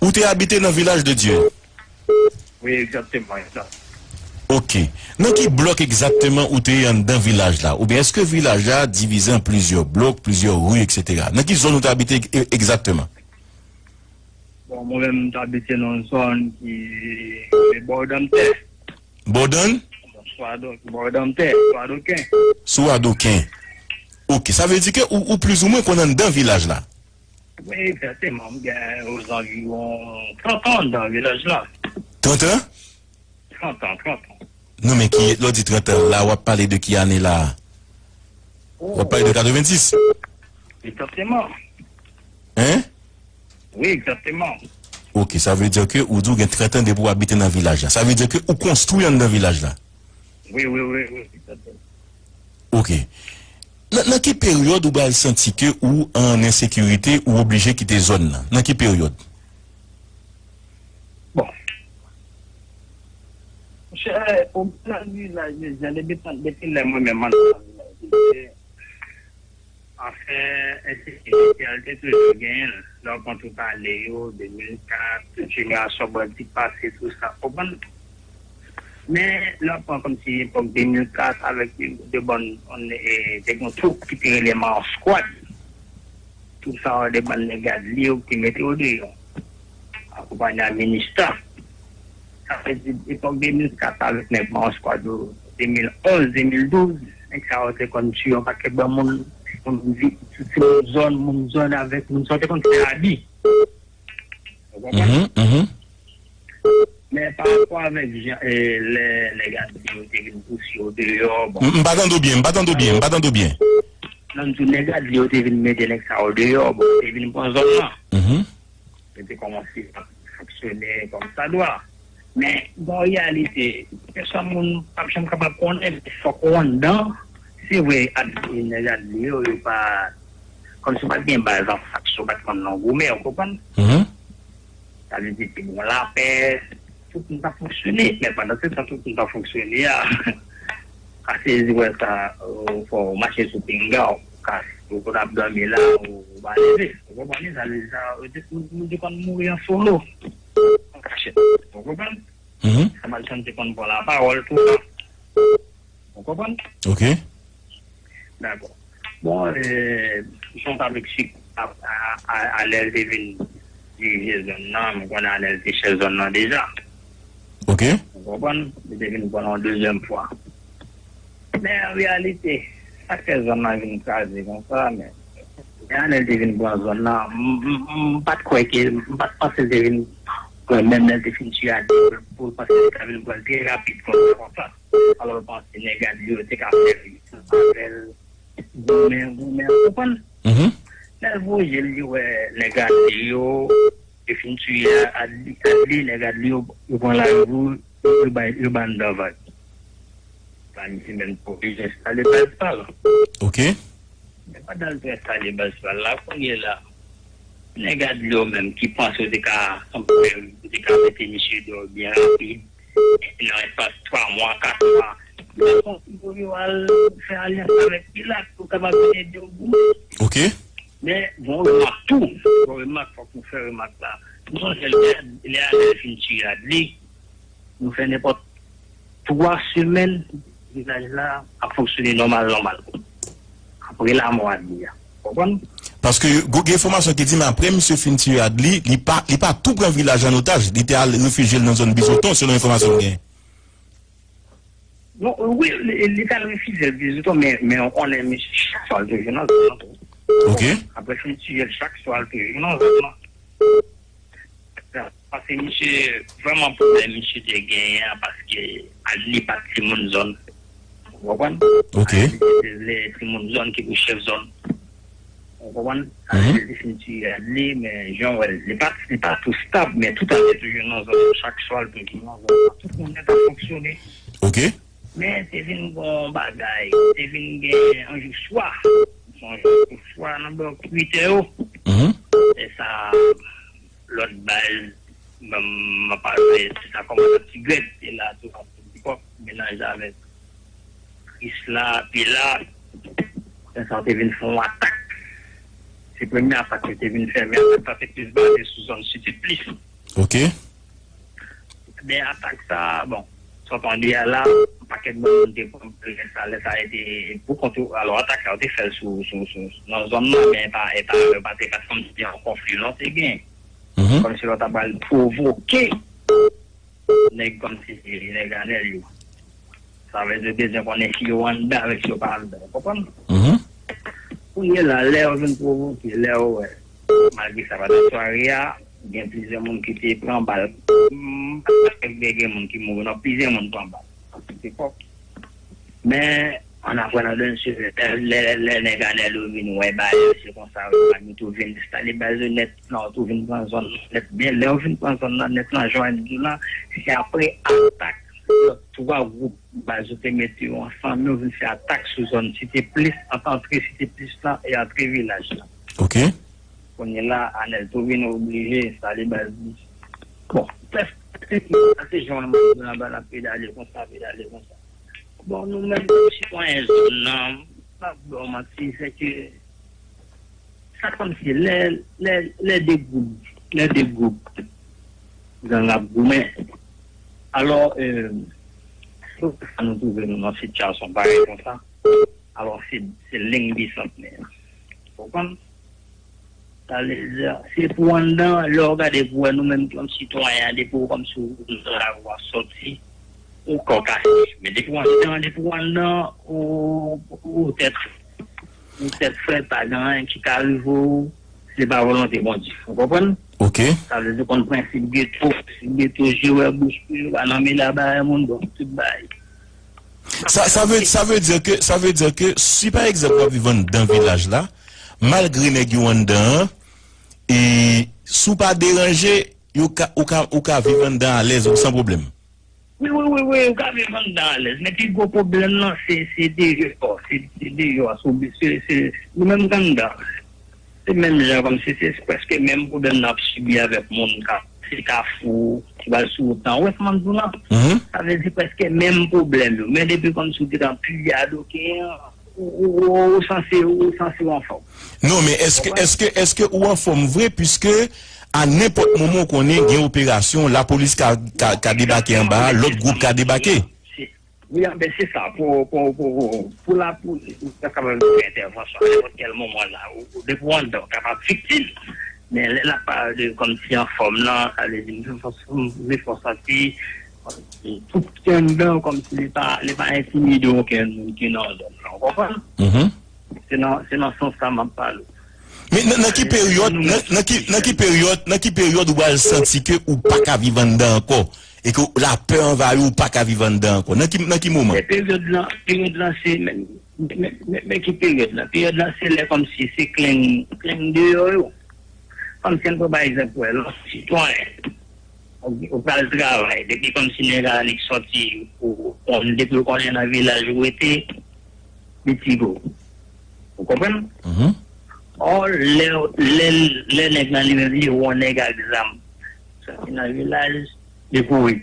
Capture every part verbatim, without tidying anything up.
Ou te abite nan Vilaj de Dye? Wi, egzakteman, egzakteman. Ok. Nan ki blòk egzakteman ou te ye anndan vilaj la? Oubyen èske vilaj la divize an plizyè blòk, plizyè ri, etsetera? Nan ki zòn ou te abite e- egzakteman? Bon, mwen menm, m t abite nan yon zòn ki rele Bòdanmtè. Bòdann? Swa do, Bòdanmtè, Swa Doken. Swa Doken. Ok, sa vle di ke ou, ou plizoumwen konn anndan vilaj la? Wi, egzakteman. M gen ozanviwon trant an anndan vilaj la. Trant an? Trant an, trant an. Non, men ki, lè w di trant an, la, w ap pale de ki ane la? W ap pale de katrevenndis? Egzakteman. Hein? Wi, egzakteman. Ok, sa vle di ke ou di w gen trant an depi w abite nan vilaj la. Sa vle di ke ou konstwi anndan vilaj la? Wi, wi, wi, wi, egzakteman. Ok. Nan, nan ki peryòd ou pral santi ke ou an ensekirite, ou oblije kite zòn nan? Nan ki peryòd? Bon. Monchè, o nan vilaj deja, depi tan, depi lè mwen menm antre nan vilaj deja, afè ensekirite a, l te toujou genyen l. Lè w pran tout ane yo, de mil kat, tout jenerasyon bandi pase, tou sa, w konprann? Men, lè w pran kòmsi epòk de mil kat avèk de, de bann, on, e, te gen yon twoup ki te rele Mayon Squad. Tou sa, de bann nèg a dli yo ki mete yo deyò. Akonpanye a Minista. Sa vle di, epòk de mil kat avèk nèg Mayon Squad yo, de mil onz, de mil douz, nèg sa yo te konn tiye yon pakèt bann moun, moun vi-, ti moun zòn, moun zòn avèk moun sa yo te konn fè abi. Ou konprann? Mhm, mhm. Men pa rapò avèk jan, e, lè nèg a dli yo te vin pouse yo deyò, bon. M m pa tande w byen, m pa tande w byen, m pa tande w byen. Nan m di w nèg a dli yo te vin mete nèg sa yo deyò, bon, yo te vin pran zòn nan. Mhm. Yo te kòmanse ap fonksyone kòmsadwa. Men, gon reyalite, pèsòn moun p ap janm kapab konnen, men fòk ou anndan. Se vre, ad-, nèg a dli yo, yo pa, kòmsi yo pa t gen baz an fas yo, pa t konn nan goumen, ou konprann? Mhm. Sa vle di, te gen lapè, tout moun t ap fonksyone. Men pandan se tan, tout moun t ap fonksyone a, ka sezi wè sa, ou fò ou mache sou pinga w, ka, ou konn ap dòmi la, ou pa leve. Ou konprann? Sa vle di sa, ou te, moun, moun te konn mouri an solo, an kachèt. Ou konprann? Mhm. Sa mal chan te konn pran lapawòl, tou sa. Ou konprann? Ok. Dakò. Bon, e, jan w t ap eksplike a, a, a, a lè l te vin dirije zòn nan, m konnen a lè l te chèf zòn nan deja. Ok. Ou konprann? Li te vin pran yon dezyèm fwa. Men an reyalite, sa k fè zòn nan vin kraze konsa, men, men a lè l te vin pran zòn nan, m, m, m pa t kwè ke, m pa t panse l te vin pran, menm lè l te fin tiye a de, pou l panse l te ka vin pran l trè rapid konsa, konsa. Alò, l panse nèg a dli yo te ka fè l, avè l, goumen, goumen, ou konprann? Mhm. Lè l voye je l, li wè nèg a dli yo, yo fin tiye a, a dli, a dli, nèg a dli yo, yo pran lari pou yo, yo bay, yo ba anndan vag. La, misye menm pou li enstale baz pa l. Ok. Men pandan l te enstale baz pa l la, kounye la, nèg a dli yo menm ki panse yo te ka, yo te ka mete misye deyò byen rapid, nan espas twa mwa, kat mwa, yo konn yo al fè alyans avèk Pilat pou kapab vin ede yo goumen. Ok. Men, bon remak tou, bon remak, fòk nou fè remak la. Nou sonje lè, lè a lè fin tiye a dli, nou fè nenpòt twa semèn, vilaj la ap fonksyone nòmal, nòmal. Apre lanmò a dli a. Konprann? Paske gen enfòmasyon ki di, men apre misye fin tiye a dli, li pa, li pa tou pran vilaj an otaj, li te al refijye l nan zòn Bizoton, selon enfòmasyon m gen. Non, wi, li, li t al refijye l Bizoton, men, men ou konnen misye chak swa l te jwenn nan zòn nan tou. Ok. Apre fin tiye l chak swa l te jwenn nan zòn nan. Paske misye, vrèman pwoblèm misye te genyen an, paske a li pa t timoun zòn. Ou konprann? Ok. A li te vle timoun zòn ki pou chèf zòn. Ou konprann? A li te fin tiye a li, men jan w wè l, li pa, li pa tou stab, men tout an te toujou nan zòn, chak swa l toujou nan zòn. Tout moun nèt ap fonksyone. Ok. Men te vin gon bagay, te vin gen yon jou swa. Se yon jou swa nan bò uit è yo. Mhm. E sa, lòt baz, m, m ap pale, se sa kòmandan Ti Grèg te la tou, ap di kòk, melanje avèk Krisla, Pila. Lè sa te vin fè yon atak. Se premye atak yo te vin fè, men atak sa te plis baze sou zòn Site Plis. Ok. Men atak sa, bon, sa w tande a la, yon pakèt moun te pran lè sa, lè sa a te pou kont yo. Alò, atak sa, yo te fè l sou, sou, sou, nan zòn nan, men e pa, e pa, yo pa te, pa t kòmsi te yon konfli, non, te gen. Kòmsi lòt ta pral pwovoke nèg kòmsi nèg Anèl yo. Sa vle di yo bezwen konnen si yo anndan avèk si yo pa anndan. Ou konprann? Kounye la, lè yo vin pwovoke, lè yo wè, malgre sa pa t sware a, gen plizyè moun ki te pran bal. M pa t gen moun ki mouri, non, plizyè moun pran bal. Anpil epòk. Men, an aprann an de se lè, lè, lè nèg Anèl yo vin wè bagay yo, se konsa yo tou vin enstale baz yo nèt, non, yo tou vin pran zòn nan nèt. Men lè yo vin pran zòn nan nèt lan, jan w di la, se apre atak lòt twa gwoup baz yo te mete yo ansanm, yo vin fè atak sou zòn Site Plis, ant antre Site Plis lan e antre vilaj lan. Ok. Kounye la, Anèl tou vin oblije enstale baz li. Bon, prèske, se jan w di la, ba l ap pedale konsa, pedale konsa. Bon, nou menm kòm sitwayen zòn nan, m p ap ba w manti, se ke sa kòmsi lè, lè, lè de gwoup, lè de gwoup gang ap goumen. Alò, e, se pou sa nou twouve nou nan sitiyasyon parèy konsa. Alò, se, se ling di sant men an. Ou konprann? Sa vle di, se pou anndan, lè w gade pou wè nou menm kòm sitwayen, depi w kòmsi w nan lari w ap sòti, ou kò kase. Men depi w anndan, depi w anndan, ou, ou tèt, ou tèt frèt, pa gen anyen ki ka rive w, se pa volonte Bondye. Ou konprann? Ok. Sa vle di w konn prensip geto, prensip geto, je wè bouch pou je pa nan mele a bagay moun, bon, tout bagay. Sa, sa vle, sa vle di ke, sa vle di ke si pa egzanp w ap viv anndan vilaj la, malgre nèg yo anndan an, e si w pa deranje, yo ka, ou ka, ou ka viv anndan alèz ou san pwoblèm. Wi, wi, wi, wi, ou ka viv anndan alèz. Men pi gwo pwoblèm nan, se, se deyò. Se, se deyò. Se, se, se, nou menm k anndan. Se menm jan kòmsi se prèske menm pwoblèm n ap sibi avèk moun k ap se Kafou, ki pral sou wout lan. Ou wè sa m ap di w lan? Sa vle di prèske menm pwoblèm yo. Men depi kòmsi w gentan pliye adoken an, ou, ou, ou, ou sanse, ou sanse w anfòm. Non, men èske, èske, èske ou anfòm vre, piske a nenpòt moman w konnen gen operasyon, lapolis ka, ka, ka debake anba a, lòt gwoup ka debake. Wi, anben, se sa. Pou, pou, pou, pou lapolis, ou ta kapab fè entèvansyon a nenpòt kèl moman la. Ou, ou depi w anndan, ou kapab viktim. Men lè n ap pale de kòmsi anfòm nan, sa vle di, m fè fòs, m fè fòs santi, tout ki anndan, kòmsi li pa, li pa entimide okenn moun ki nan zòn nan. Ou konprann? Se nan, se nan sans sa m ap pale w. Men nan, nan ki peryòd, nan, nan ki, nan ki peryòd, nan ki peryòd ou pral santi ke ou pa ka viv anndan ankò? E ke lapè anvayi w, ou pa ka viv anndan ankò. Nan ki, nan ki moman? Men peryòd lan, peryòd lan se, men, men, men, men ki peryòd lan? Peryòd lan se lè kòmsi se kleng, kleng deyò yo. Kòmsi n pran pa egzanp, wè, lè w sitwayen, ou, ou pral travay, depi kòmsi nèg la li sòti, ou, ou, depi w konnen nan vilaj ou rete, li ti gwo. Ou konprann? Ò, lè, lè, lè nèg lan li menm li wè yon nèg ak zam, sòti nan vilaj, li kouri.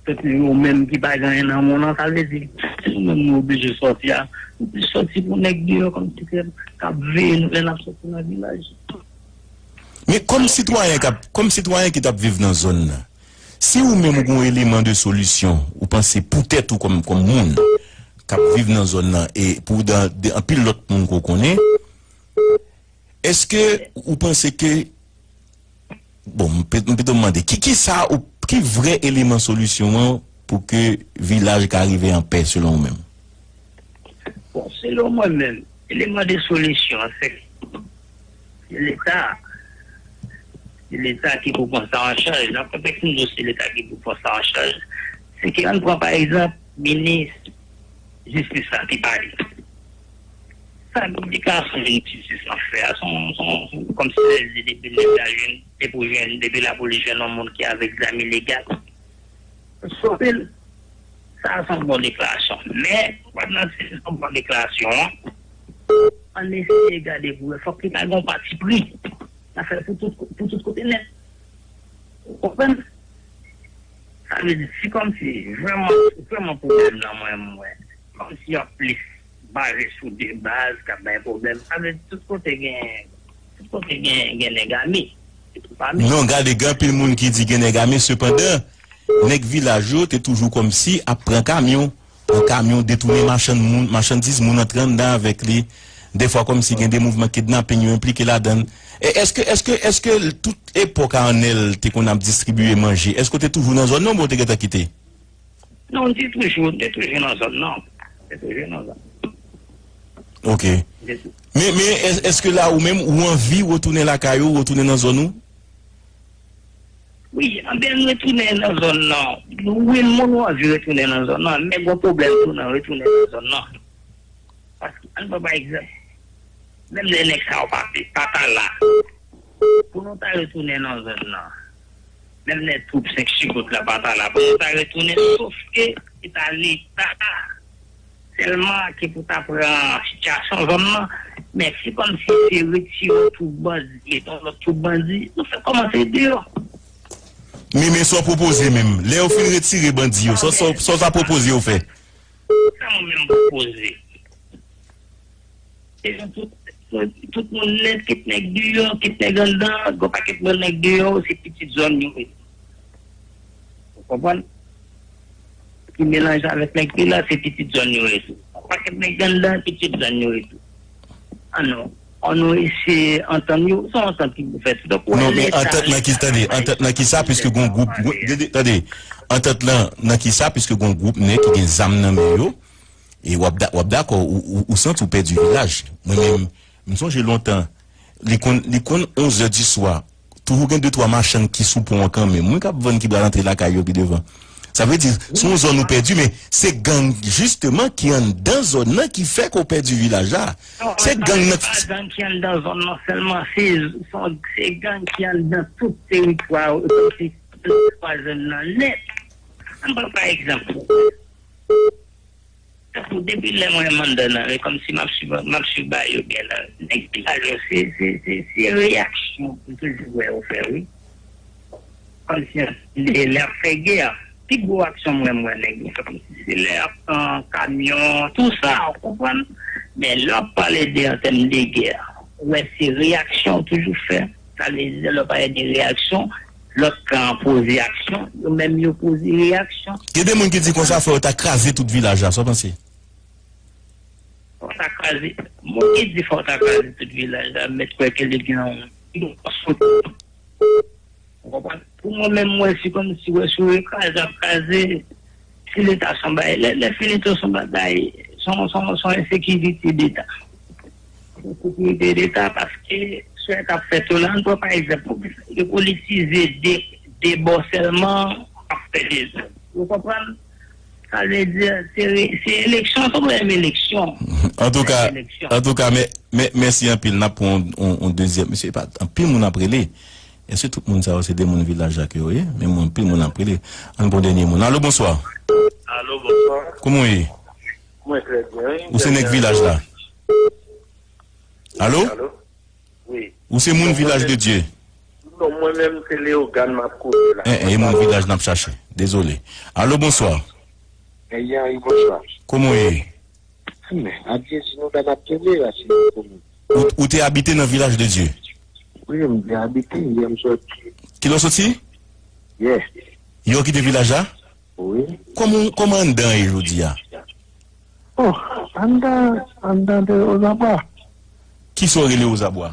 Sòti ou menm ki pa gen anyen nan men w lan, sa vle di, si nou menm nou oblije sòti a, nou plis sòti pou nèg deyò kòmsi ke k ap veye nou lè n ap sòti nan vilaj. Men kòm sitwayen k ap, kòm sitwayen ki t ap viv nan zòn nan, si ou menm ou gen yon eleman de solisyon, ou panse pou tèt ou kòm, kòm moun k ap viv nan zòn nan, e pou dan, de, anpil lòt moun ke w konnen, èske ou panse ke, bon, m pe, m pito mande, ki, ki sa ou, ki vrè eleman solisyon an pou ke vilaj ka rive an pè selon ou menm? Bon, selon mwen menm, eleman de solisyon an, se, se Leta. Se Leta ki pou pran sa an chaj. Nan kontèks nou di se Leta ki pou pran sa an chaj, se ke ann pran pa egzanp minis jistis la ki pale. Sa deklarasyon minis jistis lan fè a, se yon, se yon, se yon, kòmsi lè l di depi nèg la jwenn, depi w jwenn, depi lapolis jwenn yon moun ki avèk zam ilegal, stope l. Sa a se yon bon deklarasyon. Men, w ap nan se yon bon deklarasyon an, ann eseye gade pou wè, fòk li ta gen yon pati pri. N ap fè l pou tout, pou tout kote nèt. Ou konprann? Sa vle di, si kòmsi vrèman, vrèman pwoblèm nan mwen, m wè, kòmsi y ap plis baze sou de baz k ap bay pwoblèm, sa vle di tout kote gen, tout kote gen, gen nèg ame. Non, gade, gen anpil moun ki di gen nèg ame, sepandan, nèg vilaj yo te toujou kòmsi ap pran kamyon, pran kamyon, detounen machann moun, machandiz, moun antre anndan avèk li. Dèfwa kòmsi gen de mouvman kidnaping yo enplike ladan l. E èske, èske, èske tout epòk a Anèl te konn ap distribiye manje, èske w te toujou nan zòn nan oubyen w te gentan kite? Non, m te toujou, m te toujou nan zòn nan. M te toujou nan zòn nan. Ok. M te tou- Men, men, èske la ou menm, ou anvi retounen lakay ou, retounen nan zòn ou? Wi, anben, m retounen nan zòn nan. Wi, moun ou anvi retounen nan zòn nan, men gon pwoblèm tou nan retounen nan zòn nan. Paske, ann pran pa egzanp, menm lè nèg sa yo pa, pa ta la, pou nou ta retounen nan zòn nan, menm lè twoup senk Chigoud la pa ta la, pou nou ta retounen, sof ke se ta Leta sèlman ki pou ta pran sitiyasyon zòn nan, men se kòmsi se retire twoup bandi, meton lòt twoup bandi, nou fè kòmanse deyò. Men, men sa w pwopoze menm, lè yo fin retire bandi yo, sa, sa, sa w ta pwopoze yo fè? Sa mwen menm pwopoze. Se yon tout, tout moun nèt, kit nèg deyò, kit nèg anndan, gon pakèt lòt nèg deyò, se pitit zòn yo ye. Ou konprann? Ki melanje avèk nèg ki la, se pitit zòn yo ye tou. Gon pakèt nèg anndan, pitit zòn yo ye tou. An nou, an nou eseye antann yo, se yon antant ki pou fèt. Donk, wè, non, men Leta, antant nan ki, Leta tande, pa antant nan ki sa, piske gon gwoup, gwo-, gade, tande, antant lan nan ki sa, piske gon gwoup nèg ki gen zam nan men yo, e w ap da-, w ap dakò, ou, ou, ou santi w pèdi vilaj. Mwen menm, m sonje lontan, li konn, li konn onz è di swa, toujou gen de twa machann ki sou pon an kanmenm, wi, k ap vann ki pral antre lakay yo pi devan. Sa vle di, se yon zòn ou pèdi, men se gang, jisteman, ki anndan zòn nan ki fè ke w pèdi vilaj la. Non, se gang nan. Pa gang ki anndan zòn nan sèlman, se, se, se gang ki anndan tout teritwa, tout teritwa zòn nan nèt. Ann pran pa egzanp. Tankou depi lè mwen m anndan nan, e kòmsi m ap swiv, m ap swiv bagay yo byen la. Nèg ki pale yo, se, se, se, se reyaksyon m toujou wè yo fè, wi. Kòmsi lè, lè y ap fè gè, pi gwo aksyon m wè, m wè nèg yo fè kòmsi se lè y ap pran kamyon, tou sa, ou konprann? Men lè w ap pale de, an tèm de gè, ou wè se reyaksyon w toujou fè. Sa vle di, lè w pale de reyaksyon, lòt kan an poze aksyon, yo menm yo poze reyaksyon. Gen de moun ki di konsa, fò yo ta kraze tout vilaj la, sa w panse? Fò ta kraze. Moun ki di fò ta kraze tout vilaj la, mèt kwè ke li gen yon, yon fòs kote. Ou konprann? Pou mwen menm, mwen, se kòmsi, wè, si yo kraze, ap kraze, si Leta se yon bagay, lè, lè finito se yon bagay, se yon, se yon, se yon ensekirite Leta. Yon sekirite Leta, paske sa k ap fèt yo la, ann pran pa egzanp, yo politize de, de bò sèlman, ap fè dezòd. Ou konprann? Sa vle di, se re-, se eleksyon, se menm eleksyon. Antouka, antouka, mè-, mè-, mèsi anpil. N ap pran yon, yon, yon dezyèm. Mesye, pa anpil moun ap rele. Èske tout moun sa yo se de moun vilaj la ke yo ye? Men moun, anpil moun ap rele. Ann pran dènye moun. Alo, bonswa. Alo, bonswa. Kòman w ye? Mwen trè byen, wi. Ou se nèg vilaj la? Alo? Alo? Wi. Ou se moun Vilaj de Dye? Non, mwen menm se Leyogàn m ap koze la. En, en, e moun vilaj n ap chache. Dezole. Alo, bonswa. Eyan, wi, bonswa. Kòman w ye? Men, ak Jezi nou la n ap kenbe la, se yon komin. Ou, ou te abite nan Vilaj de Dye? Wi, m te abite, yè m soti. Kilè w soti? Yè. Yè w kite vilaj la? Wi. Kòman, kòman anndan ye jodi a? Oh, anndan, anndan te ozabwa. Kisa w rele ozabwa?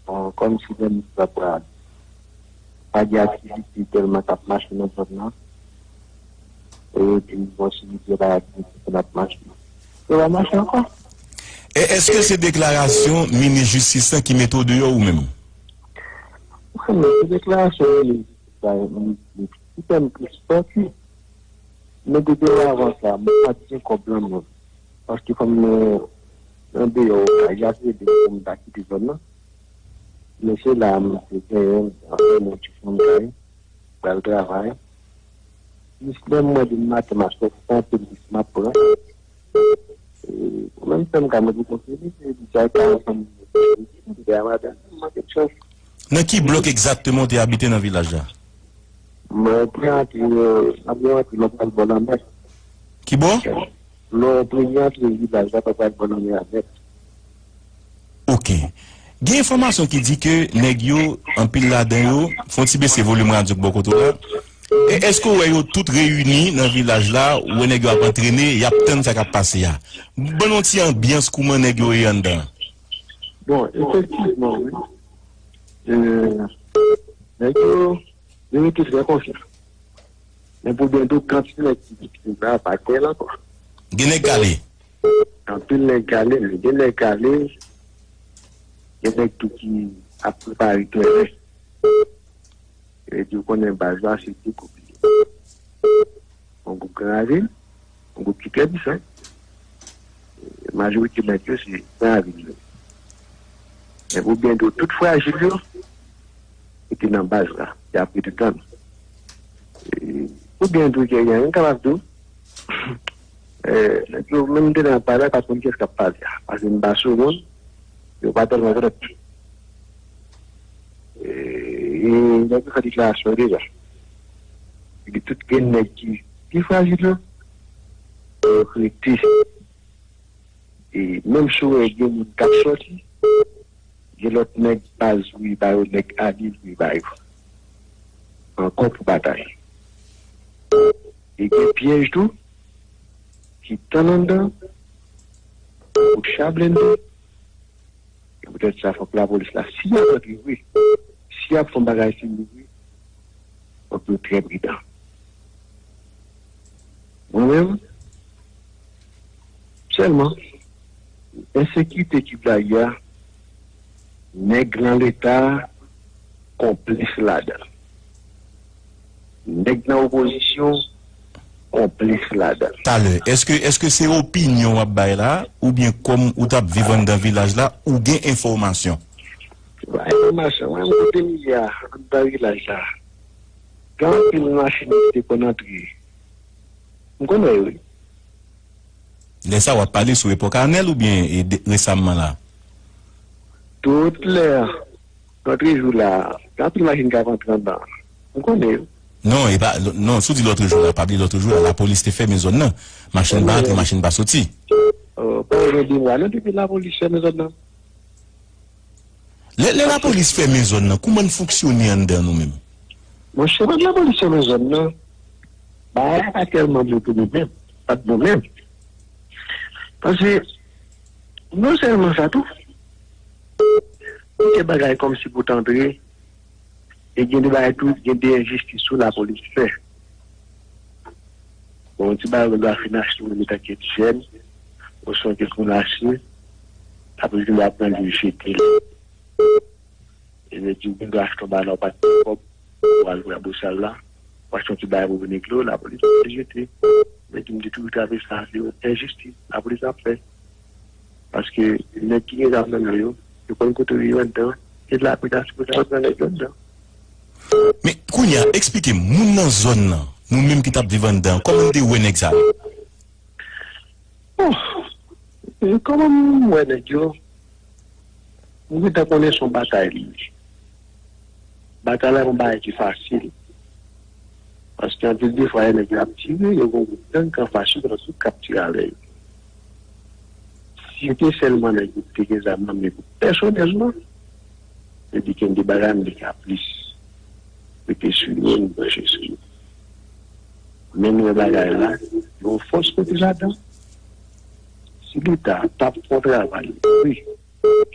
Bon, kòmsi menm ozabwa pa gen aktivite tèlman k ap mache nan zòn nan. E epi, bon, si li gen pa aktivite k ap mache. Yo pa mache ankò. E èske se deklarasyon minis jistis lan ki mete w deyò ou menm? Wi, men se deklarasyon minis jistis la, minis jistis ki fè m plis pè tou. Men depi avan sa, m pa t gen kòb nan men. Paske fanmi mwen andeyò, y ap rele m pou m ta kite zòn nan. Men se la a m te genyen, m ap fè m yon ti fanm kay, pral travay. Jis lè m mande m maten, m ap sòti, se anpil risk m ap pran. E, ou menm fè m ka mete konfyans, se li sa ka ansanm, m te a madanm, m mande chans. Nan ki blòk egzakteman w te abite nan vilaj la? Mwen te antre, euh, mwen te antre nan pral bò lanmè. Ki bò? Nan premye antre vilaj la, pa pral bò lanmè a nèt. Ok. Gen enfòmasyon ki di ke nèg yo, anpil ladan yo, fè yon ti bese volim radyo k bò kote w la. E èske w wè yo tout reyini nan vilaj la, ou wè nèg yo ap antrene, y ap tann sa k ap pase a? Ban n yon ti anbyans kouman nèg yo ye anndan an. Bon, efektivman, wi. E, nèg yo, yo rete trè konfyan. Men pou byen di w, kantite nèg ki viktim la pa gen l ankò. Gen nèg k ale. Anpil nèg k ale, men gen nèg k ale, gen nèg tou ki ap prepare teren. E di w konnen baz la se de gwoup li ye. Yon gwoup Gran Ravin, yon gwoup ki trè pwisan. Majorite nèg yo se Gran Ravin yo. Men pou byen di w, tout frajil yo, ki te nan baz la, y ap rete tann. E, pou byen di w, Keryan, m kapab di w, e, nèg yo menm te nan pale a, pa t konn kiyès k ap pale a. Paske m pa sou moun, yo pa tèlman konèt. E, e nèg yo fè deklarasyon yo deja. Epi tout gen nèg ki pi frajil yo, yo rete. E menm si w wè gen moun k ap sòti, gen lòt nèg baz voye ba yo, nèg ale voye ba yo. Ankò pou batay. E gen pyèj tou ki tann anndan, kout cha blende. E poutèt sa, fòk lapolis la, si y ap antre vre, si y ap fè yon bagay serye vre, fòk yo trè pridan. Mwen menm, sèlman, ensekirite ki blayi a, nèg nan Leta konplis ladan. Nèg nan opozisyon konplis ladan. Talè, èske, èske se opinyon w ap bay la, oubyen kòm ou t ap viv anndan vilaj la, ou gen enfòmasyon? Ba enfòmasyon, mwen menm kote m ye a, anndan vilaj la, gen anpil machin ki te konn antre. M konnen yo, wi. Lè sa a, w ap pale sou epòk Anèl oubyen e de, resamman la? Tout lè, lòtrejou la, gen anpil machin k ap antre anndan. M konnen yo. Non, e pa, non, si w di lòtrejou la, pa bliye lòtrejou la, lapolis te fèmen zòn nan. Machin pa antre, machin pa soti. Oh, pa gen de mwa non depi lapolis fèmen zòn nan. Lè, lè lapolis fèmen zòn nan, kouman n fonksyone anndan nou menm? Monchè, lè lapolis fèmen zòn nan, bagay la pa tèlman bon pou nou menm. Pa t bon menm. Paske, non sèlman sa tou, gen bagay kòmsi pou t antre, e gen de bagay tou, gen de enjistis tou lapolis fè. Bon, yon ti bagay ou gen dwa fin achte ou menm etanke ti jèn, oswa kèk moun achte, apre ou gen dwa pran li jete l. E nèg di ou gen dwa achte yon bagay la ou pa t gen kòb, ou al jwe a bosal la, ou achte yon ti bagay pou vin eglo, lapolis pa jete. Nèg di m te toujou trape sa, se yon enjistis lapolis ap fè. Paske nèg ki gen zam nan men yo, yo konn kote yo ye anndan, se de lapidasyon pou sa yo pran nèg yo anndan. Men, kounye a, eksplike m, moun nan zòn nan, nou menm ki t ap viv anndan, kòman n te wè nèg sa yo? Bon, e kòman m wè nèg yo? M gentan konnen se yon batay li ye. Batay la yon bagay ki fasil. Paske anpil de fwa, lè nèg yo ap tire, yo gen yon gwoup gang k anfas yo, pandan tout k ap tire avè yo. Si se te sèlman nèg yo ki te gen zam nan men yo pèsonèlman, epi gen de bagay m te ka plis rete sou yo, m branche sou yo. Men nou wè bagay la, yon fòs kote ladan. Si Leta t ap fè yon travay vre,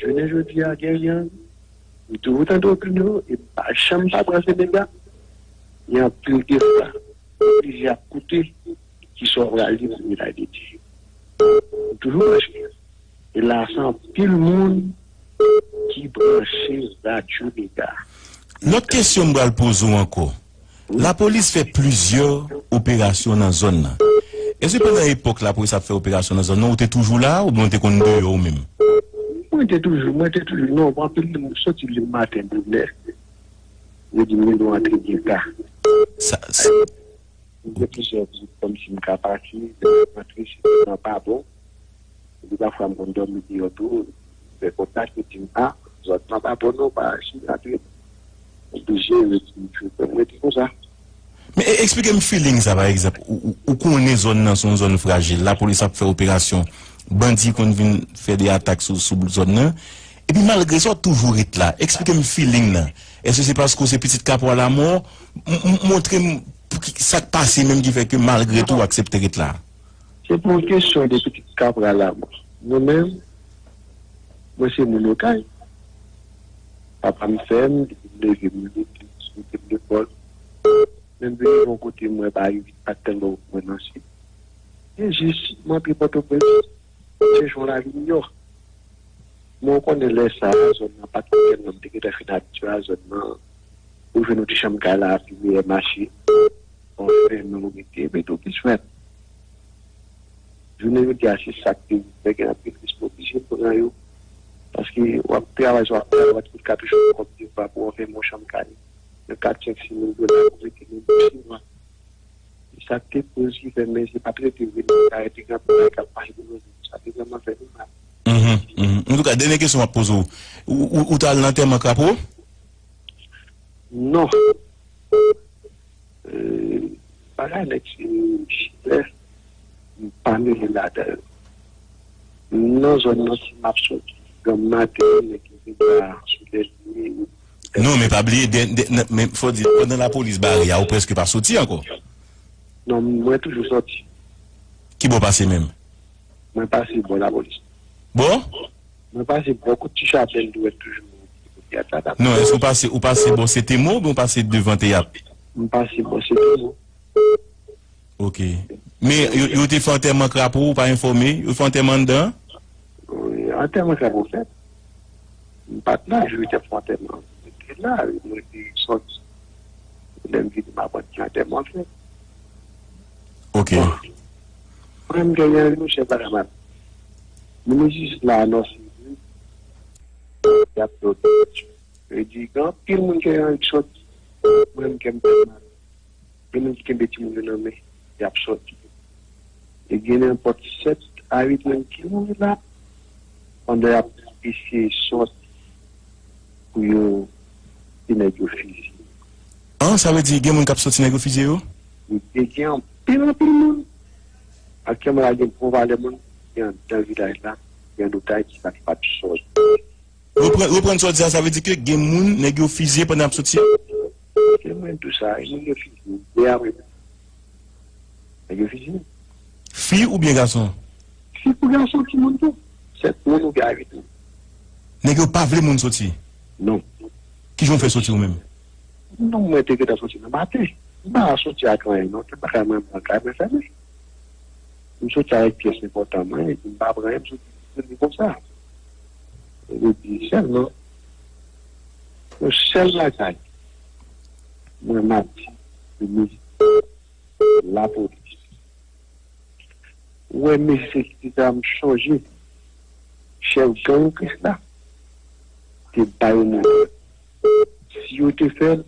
jounen jodi a, Keryan, m toujou tande opinyon, e m pa janm pa pran se nèg la. Gen anpil de fwa, oblije ap koute kisa w pral di pou Medal de Dye. M toujou branche. E la, se anpil moun ki branche Radyo Mega. Lòt kesyon m pral poze w ankò. Lapolis fè plizyè operasyon nan zòn nan. Èske pandan epòk lapolis ap fè operasyon nan zòn nan, ou te toujou la, oubyen ou te konn deyò ou menm? Mwen te toujou, mwen te toujou. Non, anpil moun soti lemen maten bonè, yo di m yo antre byen ta. Sa, sa, Mwen gen plizyè gwoup kòmsi m ka pati, lè m antre, si zòn nan pa bon. Epi pafwa m konn dòmi deyò tou, m fè kontak, yo di m, a, zòn nan pa bon non, pa si antre. M oblije rete, m rete konsa. Men e- eksplike m feeling sa, pa egzanp, ou, ou, ou konnen zòn nan se yon zòn frajil, lapolis ap fè operasyon, bandi konn vin fè de atak sou, sou zòn nan, Epi malgre sa, w toujou ret la. Eksplike m feeling nan. Èske se paske w se pitit Kapwa Lamò? M- m- Montre m pou ki- sa k pase menm ki fè ke malgre tou w aksepte ret la. Se pou yon kesyon de pitit Kapwa Lamò. Mwen menm, mwen se moun Okay. Papa m fè m, depi m leve m, li mete m lekòl. Menm vini yon kote m wè bagay pa t tèlman mwen nan se. Se jis m antre Pòtoprens, chèche yon lavi miyò. Mwen konnen lè sa a, zòn nan pa t tèlman, m te gentan fin abitye a zòn nan. Ou jwenn yon ti chanm kay la, pi meyè mache. Bon, fè nou rete, epi tou plis fèt. Jounen jodi a, se sa k te fè gen anpil risk, mwen oblije pran yo. Paske w ap travay, w ap travay, w ap tout ka touche yon kòb de va pou w fè yon chanm kay. Yon kat, senk, sis mil dola pou rete menm pou sis mwa. Se sa k te koz ki fè, men se pa t rete vre, men sa rete gen anpil bagay k ap pase pou nou. Sa te vrèman fè nou mal. Mhm, mhm. Antouka, dènye kesyon m ap poze w. Ou, ou, ou t al nan antèman Krapo? Non. Euh, bagay nèg se chilè, m pa mele ladan yo. Nan zòn nan, si m ap soti, granm maten, nèg yo vin la sou lèzmi. Non, men pa bliye, dè- dè- nan- men fò di, pandan lapolis bare a, ou prèske pa soti ankò. Non, mwen toujou soti. Ki bò w pase menm? Mwen pase bò lapolis. Bò? Mwen pase bò kote ti chapèl dwèt toujou. Kote a ta ta. Non, èske ou pase, ou pase bò Setemo oubyen ou pase devan Teyap? M pase bò Setemo. Ok. Men yo, yo te fè antèman Krapo, ou pa enfòme? Yo fè antèman anndan? Wi, antèman Krapo fèt. M pa t la, jou yo te fè antèman. Mwen te la, mwen te sòti. Lè m vini, m aprann ki antèman fèt. Ok. Bon. Mwen, m genyen yon chèf bagay mal. Minis jistis la anonse, y ap fè odyans. Yo di, gen anpil moun ki anvi sòti. Mwen, m kè m fè mal. Gen moun ki kenbe timoun yo nan men, y ap sòti. E gen nenpòt sèt a uit moun ki mouri la, pandan y ap eseye sòti pou yo, ti nèg yo fizye. An, sa vle di gen moun k ap sòti nèg yo fizye yo? Wi, e gen anpil, anpil moun. Aktyèlman la, gen bon valè moun ki anndan vilaj la, ki an otaj, ki pa kapab sòti. Reprann, reprann sa w di a, sa vle di ke gen moun, nèg yo fizye pandan y ap sòti? Se mwen tou sa, e moun yo fizye, yè apre. Nèg yo fizye. Fi oubyen gason? Fi kou gason, timoun tou. Sèt moun oubyen a uit moun. Nèg yo pa vle moun sòti? Non. Kijan w fè sòti ou menm? Non, mwen te gentan sòti nan maten. M pa sòti ak anyen, non. Tout bagay mwen, mwen kay mwen fèmen. M sòti avèk pyès enpòtan mwen, epi m pa pran anyen, m sòti, m sòti konsa. Epi sèlman, yon sèl bagay, mwen m ap di, se mizik, lapolis. Ou wè, mesye sekirite a, m chonje, chèf gang Krisla te ba yo manje. Si yo te fè l,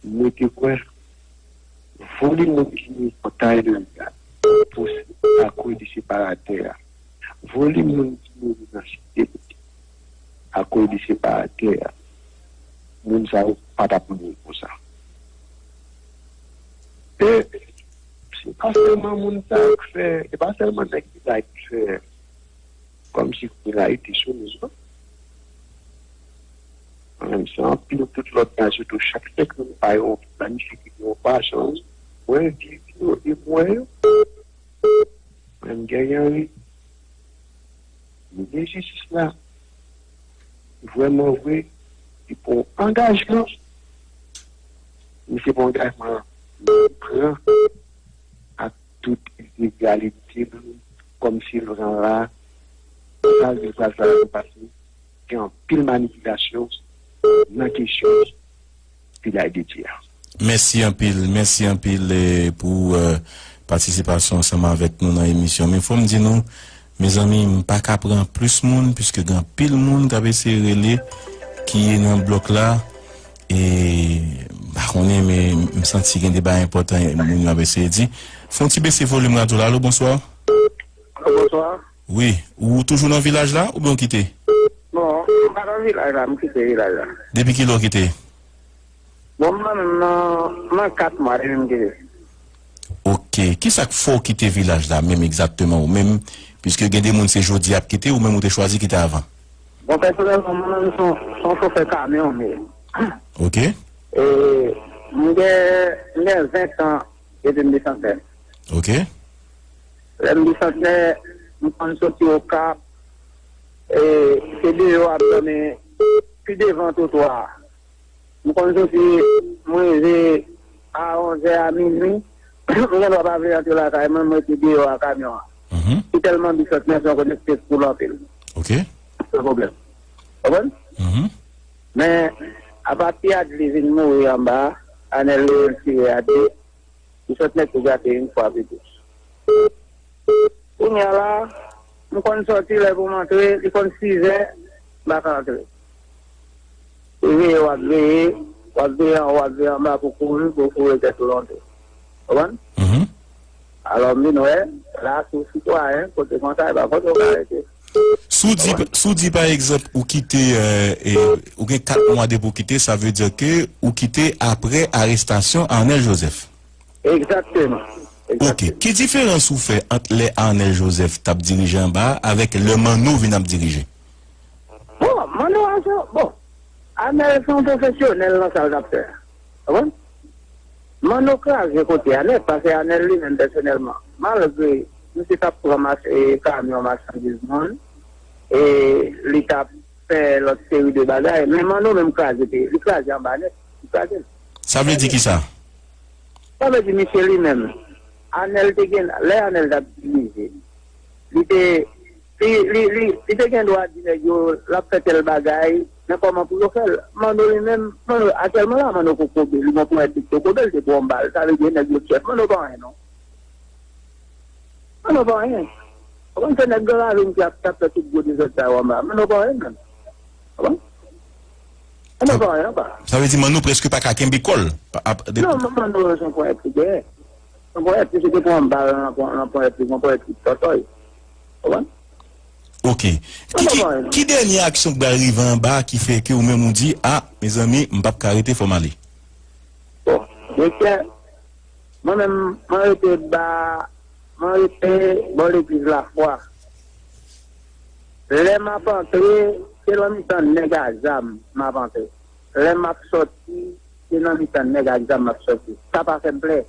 mwen te kwè, volim moun ki mouri nan Tay de Rivyè, pou akoz de separatè a, volim moun ki mouri nan Site Bouke, akoz de separatè a, moun sa yo pa t ap mouri konsa. E se pa sèlman moun sa yo k fè, e pa sèlman nèg ki la ki fè kòmsi kriminalite sou nou, non. Mwen menm, se anpil tout lòt nèg, sitou chak fèk nou pa yo planifye ki yo pa jan, mwen viv yo e mwen yo. Mwen m genyen ri. Minis jistis la, vrèman vre, li pran yon angajman. Men se pa yon angajman li pran ak tout entegralite l, kòmsi l pran la, sa l di l pral fè la, paske gen anpil manipilasyon nan kesyon vilaj de Dye a. Mèsi anpil, mèsi anpil, eh, pou, eh, patisipasyon ansanm avèk nou nan emisyon. Men fò m di nou, mezanmi, m pa ka pran plis moun, piske gen anpil moun k ap eseye rele, ki nan blòk la, e m pa konnen, men m santi gen de bagay enpòtan moun yo ap eseye di. Fè yon ti bese volim radyo la, alo, bonswa. Alo, bonswa. Wi, ou toujou nan vilaj la, oubyen ou kite? Non, m pa nan vilaj la, m kite vilaj la. Depi kilè ou kite? Bon, mwen menm nan, nan kat mwa depi m kite. Ok, kisa k fè w kite vilaj la menm egzakteman ou menm? Piske gen de moun se jodi y ap kite, ou menm ou te chwazi kite avan. Bon, pèsonèlman, mwen menm, se yon, se yon chofè kamyon m ye. Ok. E, m gen, m gen ven tan depi m bisantnè. Ok. Lè m bisantnè, m konn soti Okap, e, se deyò ap dòmi pi devan twotwa a. M konn soti, m rive a onzè a minui, m gen dwa pa vle antre lakay mwen, m rete deyò a kamyon an. Mhm. Si tèlman bisantnè se yon kote ki te koul anpil. Ok. San pwoblèm. Konprann? Mhm. Men, apati Adli vin mouri anba a, Anèl Leon tire a de, bisantnè tou gate yon fwa pi plis. Kounye a la, m konn sòti lè pou m antre, li konn sizè, m pa ka antre. Se veye w ap veye, w ap veye anwo, w ap veye anba pou kouri, pou w foure tèt ou lonje. Konprann? Mhm. Alò, m vin wè, la, sou sitwayen, kote konsa, e pa kote w ka rete. Si w di, si w di, pa egzanp, ou kite, euh, e, ou gen kat mwa depi w kite, sa vle di ke ou kite apre arestasyon Arnel Joseph. Egzakteman. Ok. Egzakteman. Ki diferans ou fè ant lè Arnel Joseph t ap dirije anba a avèk lè Manno vin ap dirije? Bon, Manno a se, bon, Arnel se yon pwofesyonèl nan sa l t ap fè a. Konprann? Manno kraze kote a nèt, paske Arnel li menm pèsonèlman, malgre misye t ap pran mach-, e, kamyon machandiz moun, e li t ap fè lòt seri de bagay, men Manno menm kraze peyi, li kraze anba nèt, li kraze l. Sa vle di kisa? Sa vle di misye li menm, Anèl te gen, lè Anèl t ap dirije, li te, li, li, li, li te gen dwa di nèg yo l ap fè tèl bagay, men kòman pou yo fè l. Manno li menm, Manno, aktyèlman la, Manno kokobe, li gon ponyèt nèg kokobe, l te pran yon bal, sa vle di nèg yo chèf, Manno pa anyen non. Manno pa anyen. Ou konn se nèg Gran Ravin ki ap, k ap fè tout gwo dezòd sa yo anba, Manno pa anyen menm. Ou konprann? Manno pa anyen anba. Sa vle di Manno prèske pa ka kenbe kò l. Pa, ap, de... Non, Manno se yon ponyèt li genyen. Se yon ponyèt, misye te pran bal nan pon-, nan ponyèt li, yon ponyèt ki tòtòy. Ou konprann? Ok. Ki, ki, ki dènye aksyon k pral rive anba ki fè ke ou menm ou di, a, mezanmi, m p ap ka rete, fò m ale? Bon, mesye, mwen menm, mwen rete ba, mwen rete bò legliz Lafwa. Lè m ap antre, se nan mitan nèg a zam m ap antre. Lè m ap sòti, se nan mitan nèg ak zam m ap sòti. Sa pa fè m plè.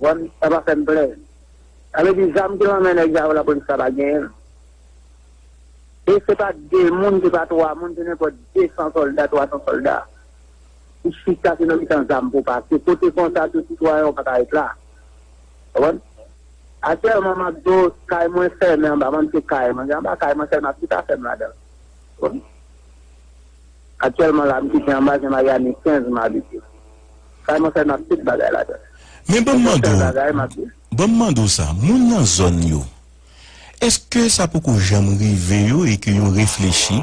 Wè m, sa pa fè m plè. Sa vle di zam ki nan men nèg sa yo, lapolis la pa genyen l. E se pa de moun, se pa twa moun, se nenpòt de san sòlda, twa san sòlda. Ou chita, se nan mitan zam pou w pase. Kote konsa, tout sitwayen ou pa ka ret la. Konprann? Aktyèlman, m ap di w, kay mwen fèmen anba, mwen se kay mwen gen anba, kay mwen fèmen ak tout afè m ladan l. Konprann? Aktyèlman la, m kite anba, se Maryani kenz m abite. Kay mwen fèmen ak tout bagay ladan l. Men ban m mande w, bagay, m ap di. Ban m mande w sa, moun nan zòn yo, èske sa poko janm rive yo e ke yo reflechi?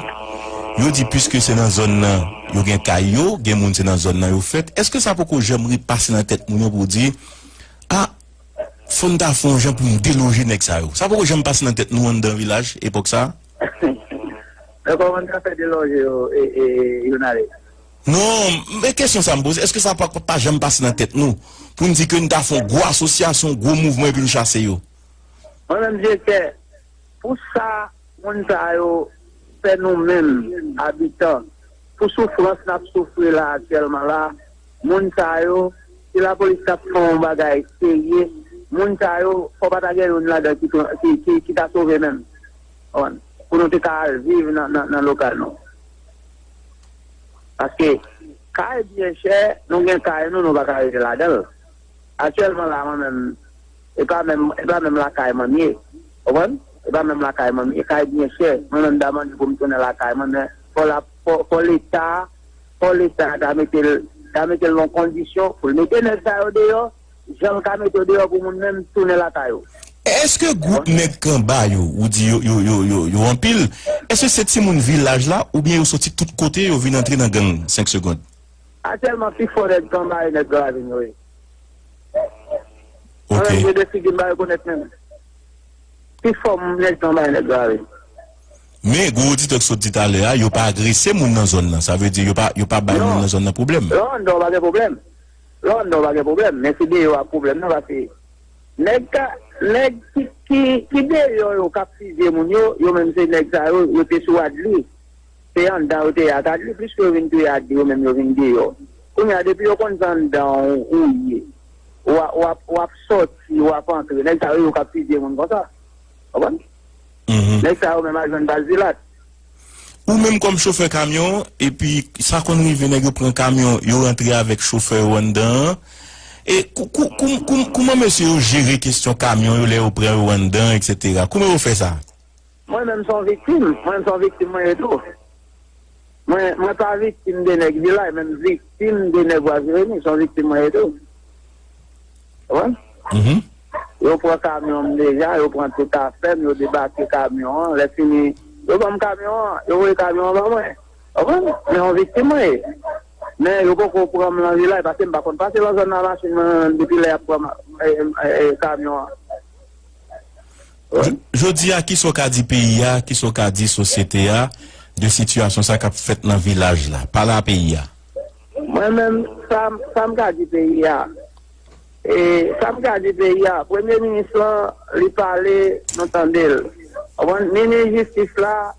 Yo di, piske se nan zòn nan yo gen kay yo, gen moun se nan zòn nan yo fèt, èske sa poko janm ri pase nan tèt moun yo pou di, a, fò n ta fè yon jan pou n deloje nèg sa yo? Sa poko janm pase nan tèt nou anndan vilaj, epòk sa a? Men kòman n ta fè deloje yo, e, e, Younale? Non, men kesyon sa m poze, èske sa pa, pa janm pase nan tèt nou pou n di ke n ta fè yon gwo asosyasyon, gwo mouvman epi n chase yo? Mwen menm, direktè, pou sa moun sa yo fè nou menm, abitan, pou soufrans n ap soufri la aktyèlman la, moun sa yo, si lapolis t ap fè yon bagay serye, moun sa yo, fò pa ta gen youn ladan ki, ki, ki, ki ta sove menm. Konprann? Pou nou te ka al viv nan, nan, nan lokal nou. Paske kay byen chè, nou gen kay nou, nou pa ka rete ladan l. Aktyèlman la, mwen menm, e pa menm, e pa menm lakay mwen m ye. Konprann? E pa menm lakay mwen m ye. Kay byen chè. Mwen menm, m ta mande pou m tounen lakay mwen, men fò la, fò, fò Leta, fò Leta ta mete l, ta mete l nan kondisyon pou l mete nèg sa yo deyò, jan l ka mete yo deyò pou moun menm tounen lakay yo. Èske gwoup nèg k anba yo, ou di yo, yo, yo, yo, yo anpil, èske se timoun vilaj la, oubyen yo soti tout kote, yo vin antre nan gang? Senk segond. Aktyèlman, pi fò nèg k anba e nèg Gran Ravin yo ye. Ok. Mwen menm, je de figi m pa rekonèt menm. Pi fò nèg k anba e nèg Gran Ravin. Men, gwo oditè k sot di talè a, yo pa agrese moun nan zòn nan. Sa vle di, yo pa, yo pa bay moun nan zòn nan pwoblèm. Non, non, pa gen pwoblèm. Lè w anndan w pa gen pwoblèm, men se deyò a pwoblèm nan, paske nèg ka, nèg ki, ki, ki deyò yo k ap fizye moun yo, yo menm se nèg sa yo, yo te sou Adli. Se anndan yo te ye ak li, pliske yo vin touye ak de, yo menm yo vin deyò. Kounye a, depi yo konn se anndan w ou ye, w a- w ap w ap sòti, w ap antre. Nèg sa yo, yo k ap fizye moun konsa. Konprann? Mhm. Nèg sa yo menm al jwenn baz Vilat. Ou menm kòm chofè kamyon, epi sa konn rive nèg yo pran kamyon, yo rantre avèk chofè yo anndan an. E kou- kou- kou- kou- kouman mesye yo jere kesyon kamyon yo lè yo pran yo anndan, etsetera? Kouman yo fè sa? Mwen menm se yon viktim. Mwen menm se yon viktim mwen ye tou. Mwen, mwen pa viktim de nèg Vilaj, men m viktim de nèg Bwa Jeremi. Se yon viktim mwen ye tou. Ou konprann? Mhm. Yo pran kamyon m deja, yo pran tout afè m, yo debake kamyon an. Lè fini, yo ban m kamyon an, yo voye kamyon an ban mwen. Ou konprann? Men yon viktim mwen ye. Men yo poko pran m nan Vilaj, paske m pa konn pase nan zòn nan machin mwen depi lè y ap pran ma- e, e, e, kamyon an. Jodi a, kisa w ka di peyi a, kisa w ka di sosyete a de sitiyasyon sa k ap fèt nan Vilaj la? Pale a peyi a. Mwen menm, sa, sa m ka di peyi a, e, sa m ka di peyi a, premye minis lan, li pale, nou tande l. Ou konprann? Minis jistis la,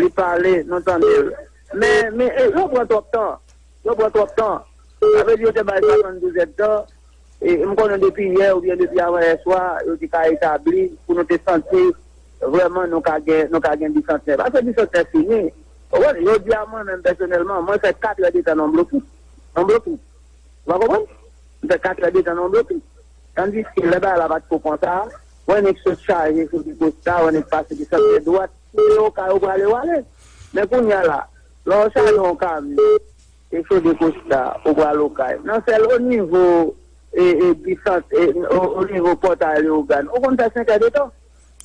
li pale, nou tande l. Men, men, e, yo pran twòp tan. Yo pran twòp tan. Sa vle di yo te bay swasanndouz èdtan. E m konnen depi yè oubyen depi avan yè swa, yo te ka etabli pou nou te santi vrèman nou ka gen, nou ka gen bisantnè. Paske bisantnè fini. Ou konprann? Jodi a mwen menm pèsonèlman, mwen fè kat è de tan nan blokis. Nan blokis. Ou pa konprann? M fè kat è de tan nan blokis. Tandiske lè bagay la pa t ko konsa, wè nèg sot chaje sou Kosta, wè nèg pase bisantnè dwat. Si se Okay ou prale, w ale. Men kounye a la, lè w chaje yon kamyon, e sot Kosta, ou pral Okay. Nan sèl o nivo, e, e, Bisant, e, o, o nivo pòtay Leyogàn, ou konn fè senk è de tan.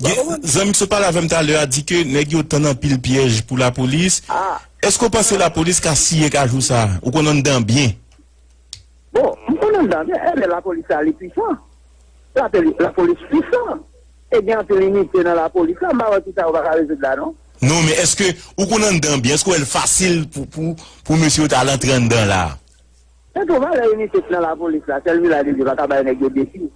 Gen zanmi k sot pale avè m talè a di ke nèg yo tann anpil pyèj pou lapolis. Ah. Èske w panse lapolis ka siye kajou sa? Ou konn anndan byen. Bon, m konn anndan byen, e, men lapolis la li pwisan. Lapolis, lapolis pwisan. E gen anpil inite nan lapolis la, m pa wè kisa yo pa ka rezoud la, non. Non, men èske ou konn anndan byen? Èske w wè l fasil pou, pou, pou mesye yo ta al antre anndan la? Se tou valè inite k nan lapolis la, sèl Vilaj de Dye pa ka bay nèg yo defi.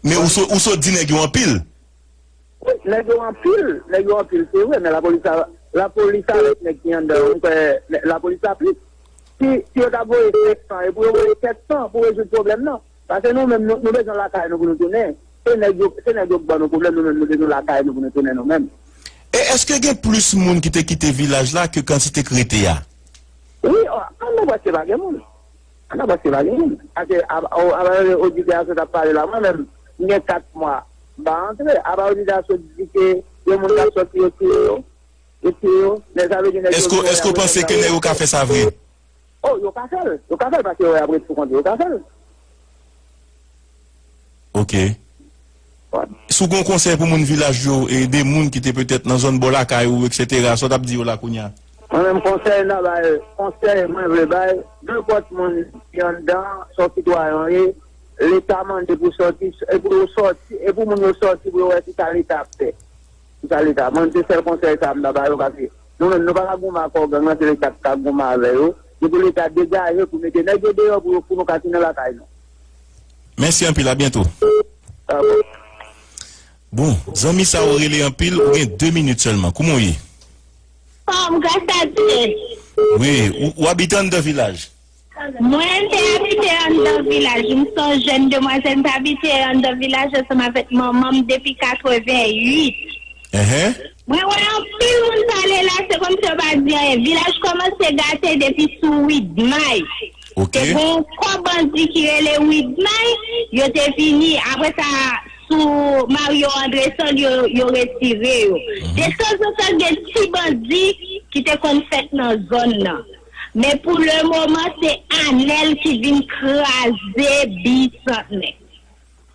Men ou sot, ou sot di nèg yo anpil. Wi, nèg yo anpil, nèg yo anpil, se vre, men lapolis la, lapolis avèk nèg ki anndan yo, m kwè lapolis la plis. Si, si yo ta voye senk san, e pou yo voye sèt san pou rezoud pwoblèm nan. Paske nou menm, nou, nou bezwen lakay nou pou nou tounen. Se nèg yo, se nèg yo k ban nou pwoblèm, nou menm, nou bezwen lakay nou pou nou tounen nou menm. E èske gen plis moun ki te kite Vilaj la ke kantite k rete a? Wi, an, an nan prèske pa gen moun. An nan prèske pa gen moun. Paske, a, a, a, oditè a sot ap pale la, mwen menm, m gen kat mwa, m pa antre. Apa oditè a sot di ke gen moun k ap sòti, yo tiye yo. Yo tiye yo. Men sa vle di nèg yo vini apre nèg yo ka fè sa vre? Oh, yo ka fè l. Yo ka fè l paske yo ap ret pou kont yo. Yo ka fè l. Ok. Si w gen yon konsèy pou moun Vilaj yo, e de moun ki te petèt nan zòn bò lakay ou, etsetera, sa w t ap di yo la kounye a? Mwen menm konsèy n a bay, konsèy mwen vle bay, nenpòt moun ki anndan, se yon sitwayen w ye, Leta mande pou sòti, e pou yo sòti, e pou moun yo sòti, pou yo wè kisa Leta ap fè. Kisa Leta. Mwen, se sèl konsèy sa a m ta ba yo, paske nou menm, nou pa ka goumen ak kò gang nan, se Leta k ka goumen avè yo. Se pou Leta degaje pou mete nèg yo deyò pou yo, pou nou ka tounen lakay nou. Mèsi anpil, a byento. Bon, zanmi sa ou rele anpil, ou gen de minit sèlman. Kouman w ye? Fòm, gras a Dye. Wi, ou, ou abite anndan Vilaj? Mwen te abite anndan Vilaj. M se yon jèn demwazèl, m te abite anndan Vilaj ansanm avèk manman m depi katrevenn uit. Enhen. Mwen wè anpil moun pale la, se kòmsi yo pa di anyen. Vilaj kòmanse gate depi sou Widmay. Ok. Te gen yon kò bandi ki rele Widmay, yo te vini. Apre sa, sou Mario Andresol, yo, yo retire yo. Mhm. Detanzantan, gen ti bandi ki te konn fèt nan zòn nan. Men pou le moman, se Anèl ki vin kraze Bisantnè.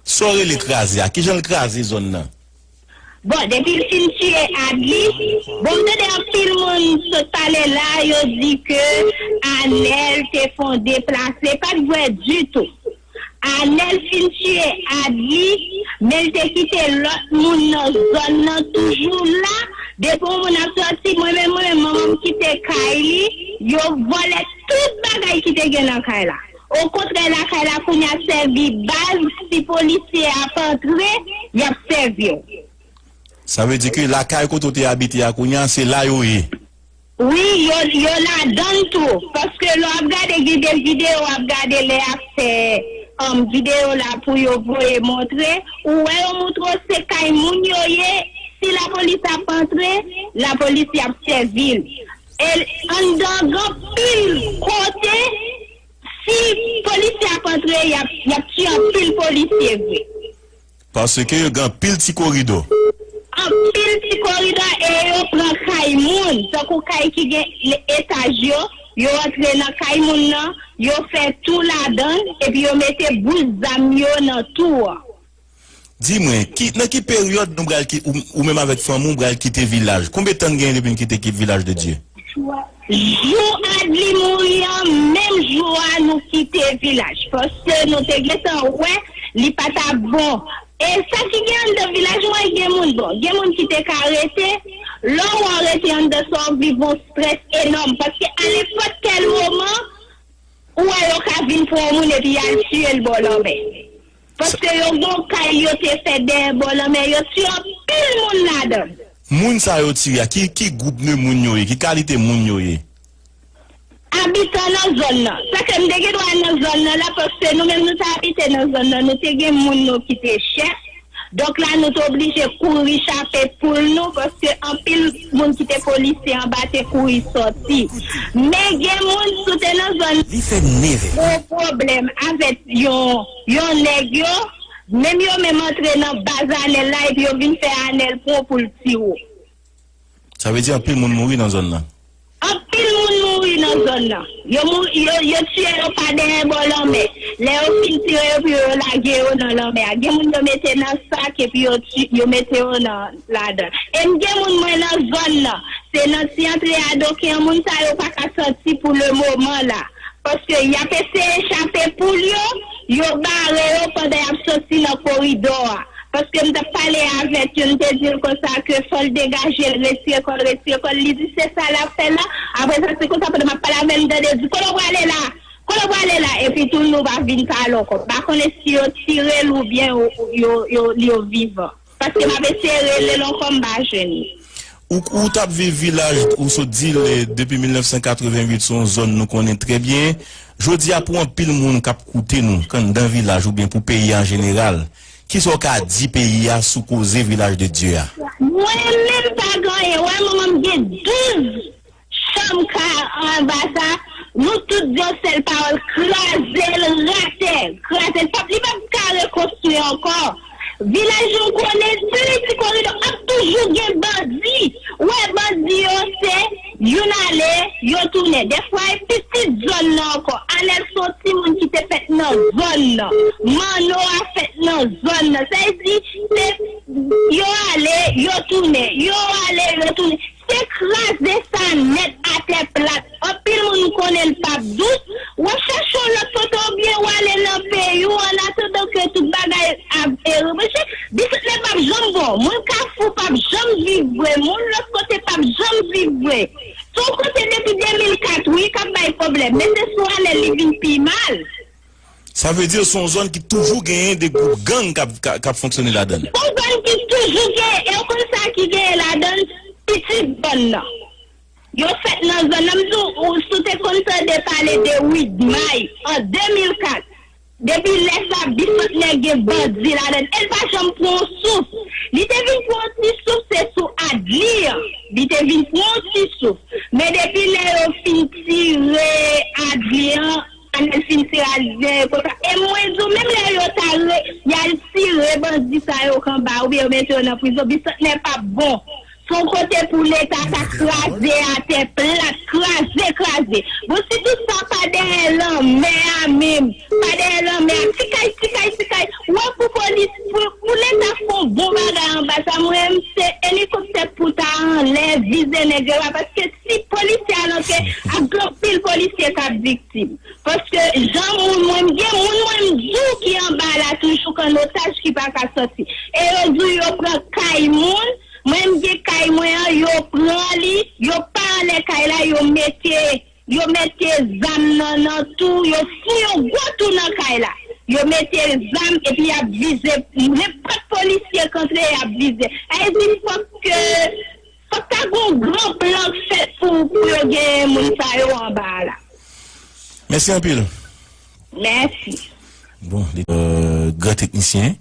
Sa w rele kraze a? Kijan l kraze zòn nan? Bon, depi l fin tiye Adli, bon, m tande anpil moun sot pale la, yo di ke Anèl te fè yon deplase, pa t vrè ditou. Anèl fin tiye Adli, men l te kite lòt moun nan zòn nan toujou la. Depi yon moun ap sòti, mwen menm, mwen menm, manman m kite kay li, yo vòlè tout bagay ki te gen nan kay la. Okontrè, lakay la kounye a sèvi baz, si polisye ap antre, y ap sèvi w. Sa vle di ke lakay kote w te abite a kounye a, se la yo ye. Wi, yo, yo ladan l tou. Paske lè w ap gade, gen de videyo w ap gade lè y ap fè um, videyo la pou yo voye montre. Ou wè yo montre w se kay moun yo ye. Si lapolis ap antre, lapolis y ap sèvi l. E anndan gen anpil kote, si polisye ap antre, y ap, y ap tiye anpil polisye vre. Paske yo gen anpil ti koridò. Anpil ti koridò e yo pran kay moun. Tankou kay ki gen le- etaj yo, yo antre nan kay moun nan, yo fè tou ladan l, epi yo mete bous zam yo nan tou an. Di mwen, ki, nan ki peryòd nou pral ki, ou, ou menm avèk fanmi w pral kite vilaj? Konbyen tan n genyen depi n kite ki vilaj de Dye? Jou Adli mouri an, menm jou a nou kite vilaj. Paske nou te gentan wè li pa t ap bon. E sa ki gen anndan vilaj mwen, gen moun bon. Gen moun ki te ka rete. Lè w wè w rete anndan sa, w ap viv yon strès enòm. Paske a nenpòt kèl moman, ou wè yo ka vin pran yon moun epi y al tiye l bò lanmè. Paske yo gen yon kay yo te fè dèyè bò lanmè, yo tiye anpil moun ladan l. Moun sa yo tiye a, ki, ki gwoup de moun yo ye? Ki kalite moun yo ye? Abitan nan zòn nan. Sa ke m te gen dwa nan zòn nan la, paske nou menm nou te abite nan zòn nan, nou te gen moun nou ki te chèf. Donk la, nou te oblije kouri chape poul nou, paske anpil moun ki te polisye anba te kouri sòti. Men gen moun sou te nan zòn Li fè neve. Yon pwoblèm avèk yon, yon nèg yo, menm yo menm antre nan baz Anèl la, epi yo vin fè Anèl pran pou l tiye w. Sa vle di anpil moun mouri nan zòn nan. Anpil moun mouri nan zòn nan. Yo mouri, yo, yo tiye yo pa dèyè bò lanmè. Lè yo fin tire yo, epi yo lage yo nan lanmè a. Gen moun yo mete nan sak, epi yo ti, yo mete yo nan ladan. E m gen moun mwen nan zòn nan. Se nan ti antre a, donk moun sa yo pa ka sòti pou le moman la. Paske y ap eseye chape poul yo, yo bare yo pandan y ap sòti nan koridò a. Paske m t ap pale avèk yo, m te di l konsa ke fò l degaje l, retire kò l, retire kò l. Li di se sa l ap fè la. Apre sa, se konsa pandan m ap pale avè l, m tande l di, "Kote w prale la? Kote w prale la?" Epi tou, nou pa vin pale ankò. M pa konnen si yo tire l oubyen yo, yo, yo, yo vivan. Paske m ap eseye rele l ankò, m pa jwenn li. Ou, ou t ap viv vilaj, ou sot di l, eh, depi mil nèf san katrevenn uit, se yon zòn nou konnen trè byen. Jodi a, pou anpil moun k ap koute nou, k anndan vilaj oubyen pou peyi an jeneral, kisa w ka di peyi a sou koze Vilaj de Dye a? Mwen menm pa gen anyen. Wè, manman m gen douz chanm ka anba sa, nou tout di yon sèl pawòl, kraze l atè, kraze l, p ap, li p ap ka rekonstwi ankò. Vilaj nou konnen, se ti koridò, ap toujou gen bandi. Ou wè bandi yo se youn ale, yo tounen. Dèfwa e pitit zòn nan ankò. Anèl se yon timoun ki te fèt nan zòn nan. Manno a fèt nan zòn nan. Sa vle di, se yo ale, yo tounen. Yo ale, yo tounen. Se kraze sa nèt atè plat. Anpil moun konnen l p ap dous. W ap chache yon lòt kote oubyen w ale nan peyi w annatandan ke tout bagay ap e rebranche. Bisantnè p ap janm bon. Moun Kafou p ap janm viv vre. Moun lòt kote p ap janm viv vre. Se yon kote depi de mil kat, wi, k ap bay pwoblèm. Men se sou Anèl li vin pi mal. Sa vle di se yon zòn ki toujou genyen de gwoup gang k ap, k ap, k ap fonksyone ladan l. Se yon zòn ki toujou genyen, e w konn sa ki genyen ladan l, pitit zòn nan. Yo fèt nan zòn nan, m di w, ou, si w te konn tande pale de Widmay an de mil kat. Depi lè sa, Bisantnè gen bandi ladan l. E l pa janm pran yon souf. Li te vin pran yon ti souf, se sou Adli an. Li te vin pran yon ti souf. Men depi lè yo fin tire Adli an, Anèl fin tire Adli an, e konsa. E mwen di w, menm lè yo ta re, y al tire bandi sa yo k anba, oubyen yo mete yo nan prizon, Bisantnè p ap bon. Se yon kote pou Leta ta kraze atè plat, kraze, kraze. Bon, si tout sa pa dèyè lanmè a menm, pa dèyè lanmè a, ti kay, ti kay, ti kay. Ou wè pou polis, pou, pou Leta fè yon bon bagay anba sa, mwen menm se elikoptè pou ta anlè, vize nèg yo la, paske si polisye al antre, ap gen anpil polisye k ap viktim. Paske jan moun, mwen m gen moun mwen m di w ki anba la toujou k an otaj ki pa ka sòti. E yo di w yo pran kay moun, mwen m gen kay mwen an, yo pran li, yo pa anlè kay la, yo mete, yo mete zam nan, nan tou, yo fou yon gwo tou nan kay la. Yo mete zam epi y ap vize nenpòt polisye k antre y ap vize. Sa vle di fòk ke, fòk ta gen yon gran plan k fèt pou, pou yo gen moun sa yo anba a la. Mèsi anpil. Mèsi. Bon, li, euh, gran teknisyen,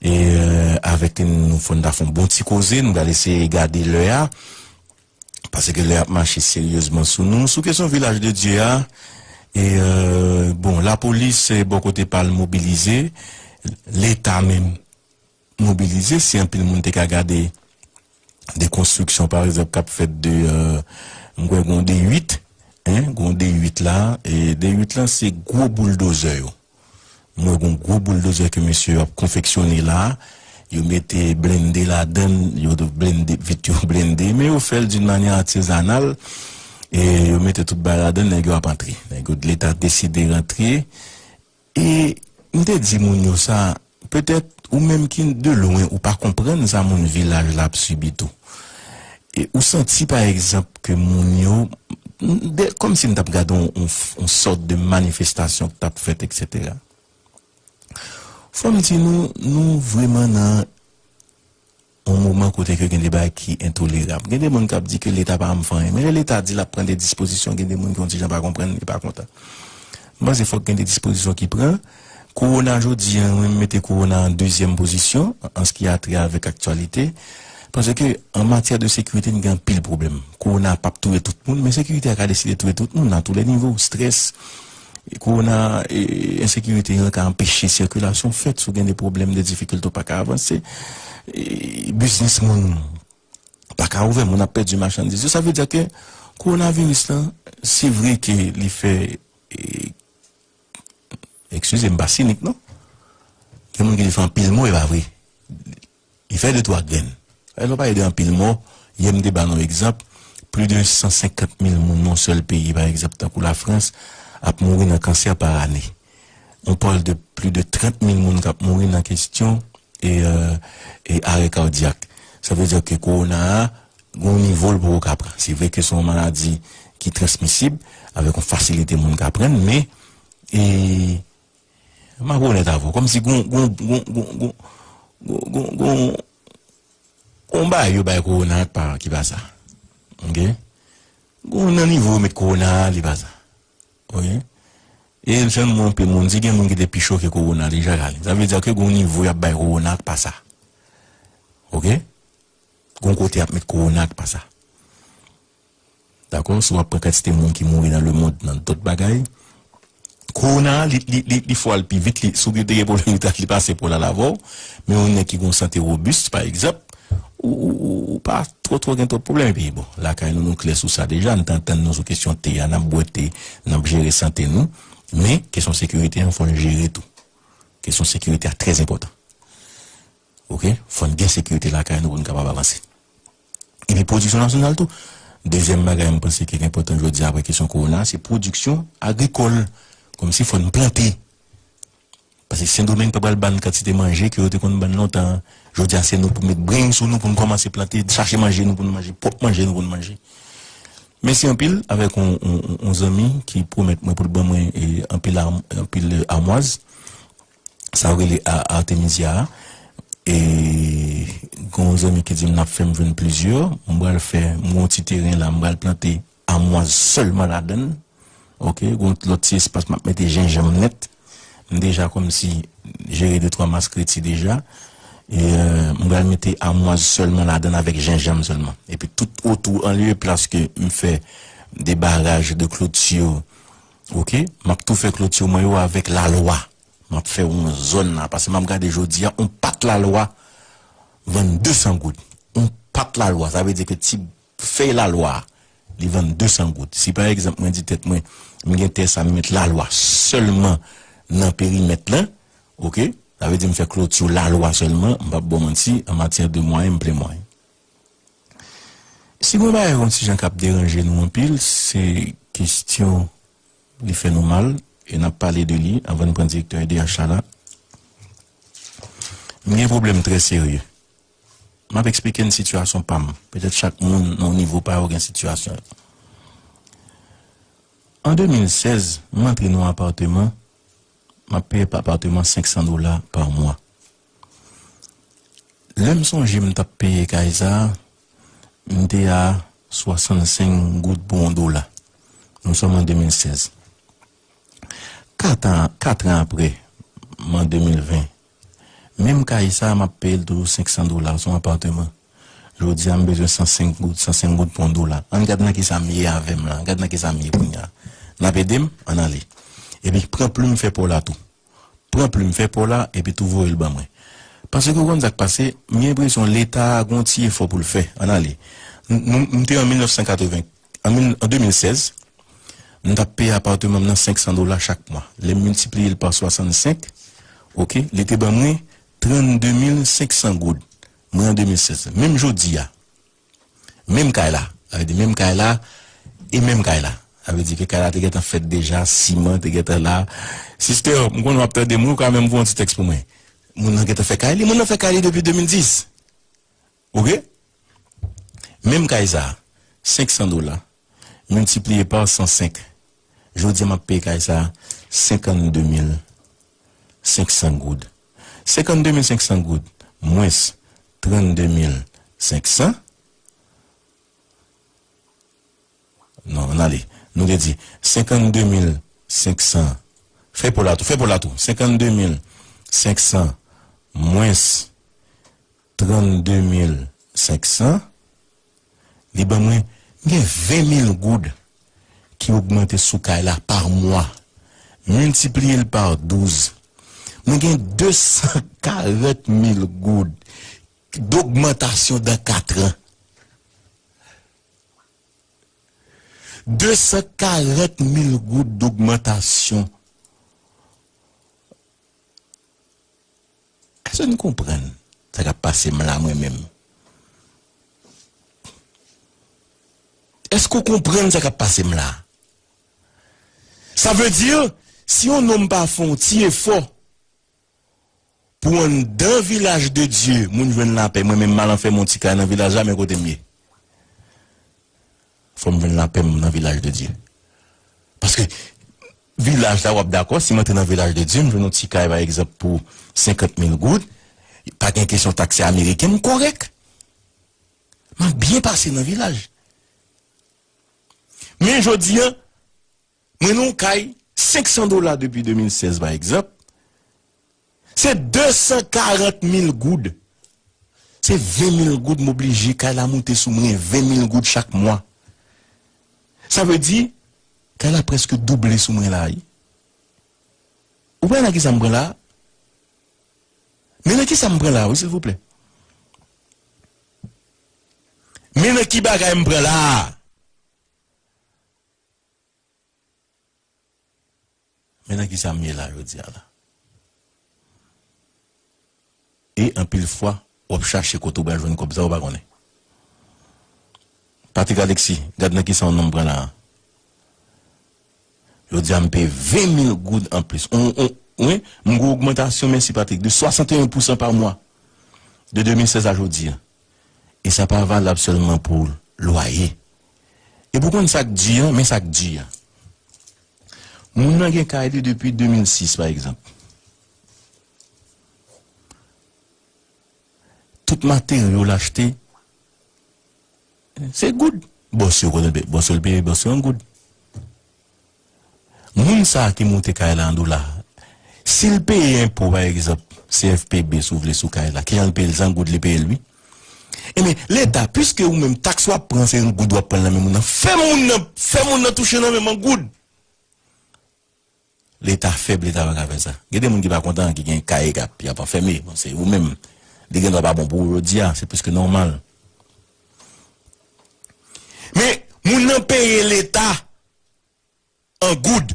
e, euh, avèk li, nou fò n ta fè yon bon ti koze, nou pral eseye gade lè a, paske lè ap mache seryezman sou nou. Sou kesyon Vilaj de Dye a, e, euh, bon, lapolis, e, bò kote pa l mobilize, Leta menm mobilize, si anpil moun te ka gade de konstriksyon, pa egzanp, k ap fèt de, euh, m kwè gon de uit, en, gon de uit la, e de uit la, se gwo bouldozè yo. M wè gon gwo bouldozè ke mesye yo ap konfeksyone la, yo mete blende ladan l, yo blende, vit yo blende, men yo fè l d'une manière artisanale, e yo mete tout bagay ladan l, nèg yo ap antre. Nèg yo, Leta deside rantre, E m te di moun yo sa, petèt ou menm ki de lwen ou pa konprann sa moun Vilaj la ap sibi tou. E ou santi pa egzanp ke moun yo, de, kòmsi m t ap gade yon, yon, yon sòt de manifestasyon k t ap fèt, etsetera. Fò m di nou, nou vrèman nan yon moman kote ke gen de bagay ki entolerab. Gen de moun k ap di ke Leta pa janm fè anyen. Men lè Leta di l ap pran de dispozisyon, gen de moun ki yon ti jan pa konprann, li pa kontan. M panse fòk gen de dispozisyon ki pran. Kowona jodi a, mwen m mete kowona an dezyèm pozisyon, an ce qui a trait avec actualité. Paske an matyè de sekirite, n gen anpil pwoblèm. Kowona p ap touye tout moun, men sekirite a ka deside touye tout moun, à tous les niveaux. Strès, kowona, e, ensekirite an ka anpeche sikilasyon fèt, si w gen de pwoblèm, de difikilte, w pa ka avanse. E, biznis moun pa ka ouvè, moun ap pèdi machandiz yo. Sa vle di ke kowonaviris lan, se vre ke li fè, e, eskize m, pa sinik non. Gen moun ki di fè anpil mò, e pa vre. Li fè de twa grenn. Lè nou pale de anpil mò, yè m te ba nou egzanp, plis de san senkant mil moun nan yon sèl peyi, pa egzanp, tankou Lafrans, ap mouri nan kansè pa ane. On parle de plis de trant mil moun k ap mouri nan kesyon e, euh, e arè kadyak. Sa vle di ke kowona a, gon nivo l poko ka pran. Se vre ke se yon maladi ki transmisib, avèk yon fasilite moun ka pran l, men, e, m ap onèt avè w, kòmsi gon, gon, gon, gon, gon, gon, gon, gon, gon bagay yo bay kowona k pa, ki pa sa. Oke? Gon nan nivo yo met kowona a, li pa sa. Oke? E m fè m wè anpil moun di gen moun ki te pi cho ke kowona deja k ale. Sa vle di ke gon nivo y ap bay kowona k pa sa. Oke? Gon kote y ap met kowona k pa sa. Dakò? Si w ap pran kantite moun ki mouri nan lemonn, nan dòt bagay, kowona a, li, li, li, li fè w al pi vit, li, si w te gen pwoblèm, li ta, li pase pou l al avè w, men yon nèg ki gen yon sante wobis, pa egzanp, ou, ou, ou, ou pa twò, twò gen twòp pwoblèm. Epi, bon, lakay nou, nou klè sou sa deja, n t antann nou sou kesyon te a, n ap bwè te, n ap jere sante nou, men kesyon sekirite an, fò n jere tou. Kesyon sekirite a trè enpòtan. Oke? Fò n gen sekirite lakay nou pou n kapab avanse. Epi pwodiksyon nasyonal tou. Dezyèm bagay m panse ki enpòtan jodi a apre kesyon kowona, se pwodiksyon agrikòl. Kòmsi fò n plante. Paske Sendomeng pa pral ban n kantite manje ke yo te konn ban n lontan. Jodi a, se nou pou met bren sou nou pou n kòmanse plante, chache manje nou pou n manje, pwòp manje nou pou n manje. Mèsi anpil avèk yon, yon, yon, yon zanmi ki pwomèt mwen pou l ban mwen, e, anpil am-, anpil amwaz. Sa yo rele a-, Artemisia a. E gen yon zanmi ki di m l ap fè m jwenn plizyè. M pral fè, m gen yon ti teren la, m pral plante amwaz sèlman ladan l. Oke, gen yon lòt ti espas m ap mete jenjanm nèt. M deja kòmsi jere de twa mas kreti deja. E, euh, m pral mete amwaz sèlman ladan l avèk jenjanm sèlman. Epi tout otou an lye, paske m fè de baraj de kloti. Oke, m ap tou fè kloti mwen yo avèk lalwa. M ap fè yon zòn la, paske m ap gade jodi a, yon pat lalwa vann de san goud. Yon pat lalwa, sa vle di ke ti fèy lalwa a, li vann de san goud. Si pa egzanp, mwen di tèt mwen, m gen tè sa, m met lalwa sèlman nan perimèt lan, oke? Sa vle di m fè kloti lalwa sèlman, m p ap ba w manti, an matyè de mwayen, m plen mwayen. Si gon bagay yon ti jan k ap deranje nou anpil, se kesyon li fè nou mal, e n ap pale de li anvan n pran direktè E D H la la. M gen pwoblèm trè serye. M ap eksplike n sitiyasyon pa m. Petèt chak moun nan yon nivo pa yo gen sitiyasyon yo. An de mil sèz, m antre nan yon apatman, m ap peye pa apatman senk san dola pa mwa. Lè m sonje m t ap peye kay sa a, m te a swasannsenk goud pou yon dola. Nou sòm an de mil sèz. Kat an, kat an apre, m an de mil ven, menm kay sa a, m ap peye l toujou senk san dola, se yon apatman. Jodi a, m bezwen san senk goud, san senk goud pou yon dola. Ann gad nan kisa m ye avè m la, gad nan kisa m ye kounye a. N ap ede m? Ann ale. Epi pran plim fè pa w la tou. Pran plim fè pa w la, epi tou voye l ban mwen. Paske w konn sa k pase, m gen enpresyon Leta a gen yon ti efò pou l fè. Ann ale. M, m, m te an mil nèf san katreven, an mil, an de mil sèz, m t ap peye apatman m nan senk san dola chak mwa. Lè m miltipliye l pa swasannsenk, oke, li te ban mwen trannde mil senk san goud. Mwen an de mil sèz. Menm jodi a, menm kay la, sa vle di menm kay la, e menm kay la. Sa vle di ke kay la te gentan fèt deja, siman te gentan la. Sister, m konnen w ap tande m, ou ka menm voye yon ti tèks pou mwen. Moun nan gentan fè kay li, moun nan fè kay li depi de mil dis. Oke? Menm kay sa, senk san dola, miltipliye pa san senk. Jodi a, m ap peye kay sa senkannde mil senk san goud. Senkannde mil senk san goud, mwens trannde mil senk san. Non, ann ale. Nou te di senkannde mil senk san. Fè pa w la tou, fè pa w la tou. Senkannde mil senk san mwens trannde mil senk san, li ban mwen, m gen ven mil goud ki ogmante sou kay la pa mwa. Miltipliye l pa douz. Mwen gen de san karant mil goud dogmantasyon dan kat an. De san karant mil goud dogmantasyon. Èske n konprann sa k ap pase m la, mwen menm? Èske w konprann sa k ap pase m la? Sa vle di, si yon nonm pa fè yon ti efò pou anndan Vilaj de Dye, moun jwenn lapè, mwen menm m al anfème yon ti kay nan vilaj la, men kote m ye. Fò m jwenn lapè m nan Vilaj de Dye. Paske vilaj la, w ap dakò, si m antre nan Vilaj de Dye, m jwenn yon ti kay, pa egzanp, pou senkant mil goud, pa gen kesyon takse ameriken, m kòrèk. M ap byen pase nan vilaj. Men jodi a, mwen nan yon kay senk san dola depi de mil sèz, pa egzanp, se de san karant mil goud. Se ven mil goud m oblije kay la moute sou mwen, ven mil goud chak mwa. Sa vle di, kay la prèske double sou mwen la, wi. Ou wè nan kisa m pran la? Men nan kisa m pran la, wi, silvouplè? Men nan ki bagay m pran la? Men nan kisa m ye la jodi a la? E anpil fwa, w ap chache kote w pral jwenn kòb sa, ou pa konnen. Patrick Alexis, gad nan kisa yon nonm pran la a. Jodi a, m peye ven mil goud anplis. On, on, wi, m gen ogmantasyon, mèsi Patrick, de swasanteyen pousan pa mwa. De de mil sèz a jodi a. E sa pa valab sèlman pou lwaye. E pou konn sa k di a, men sa k di a. Moun nan gen kay li depi de mil sis, pa egzanp. Tout materyo l achte, se goud. Bòs yo konnen, bòs yo l peye, bòs yo an goud. Moun sa a ki moute kay la an dola, si l peye enpo, pa egzanp, C F P B, si w vle, sou kay la, kijan l peye l? Se an goud li peye l, wi. Ebyen, Leta, piske ou menm, taks w ap pran, se an goud w ap pran nan men moun nan, fè moun nan, fè moun nan touche nan men m an goud. Leta fèb, Leta pa ka fè sa. Gen de moun ki pa kontan, ki gen kay, k ap, y ap anfème. Bon, se ou menm. Li gen dwa pa bon pou ou jodi a, se plis ke nòmal. Men, moun nan peye Leta an goud.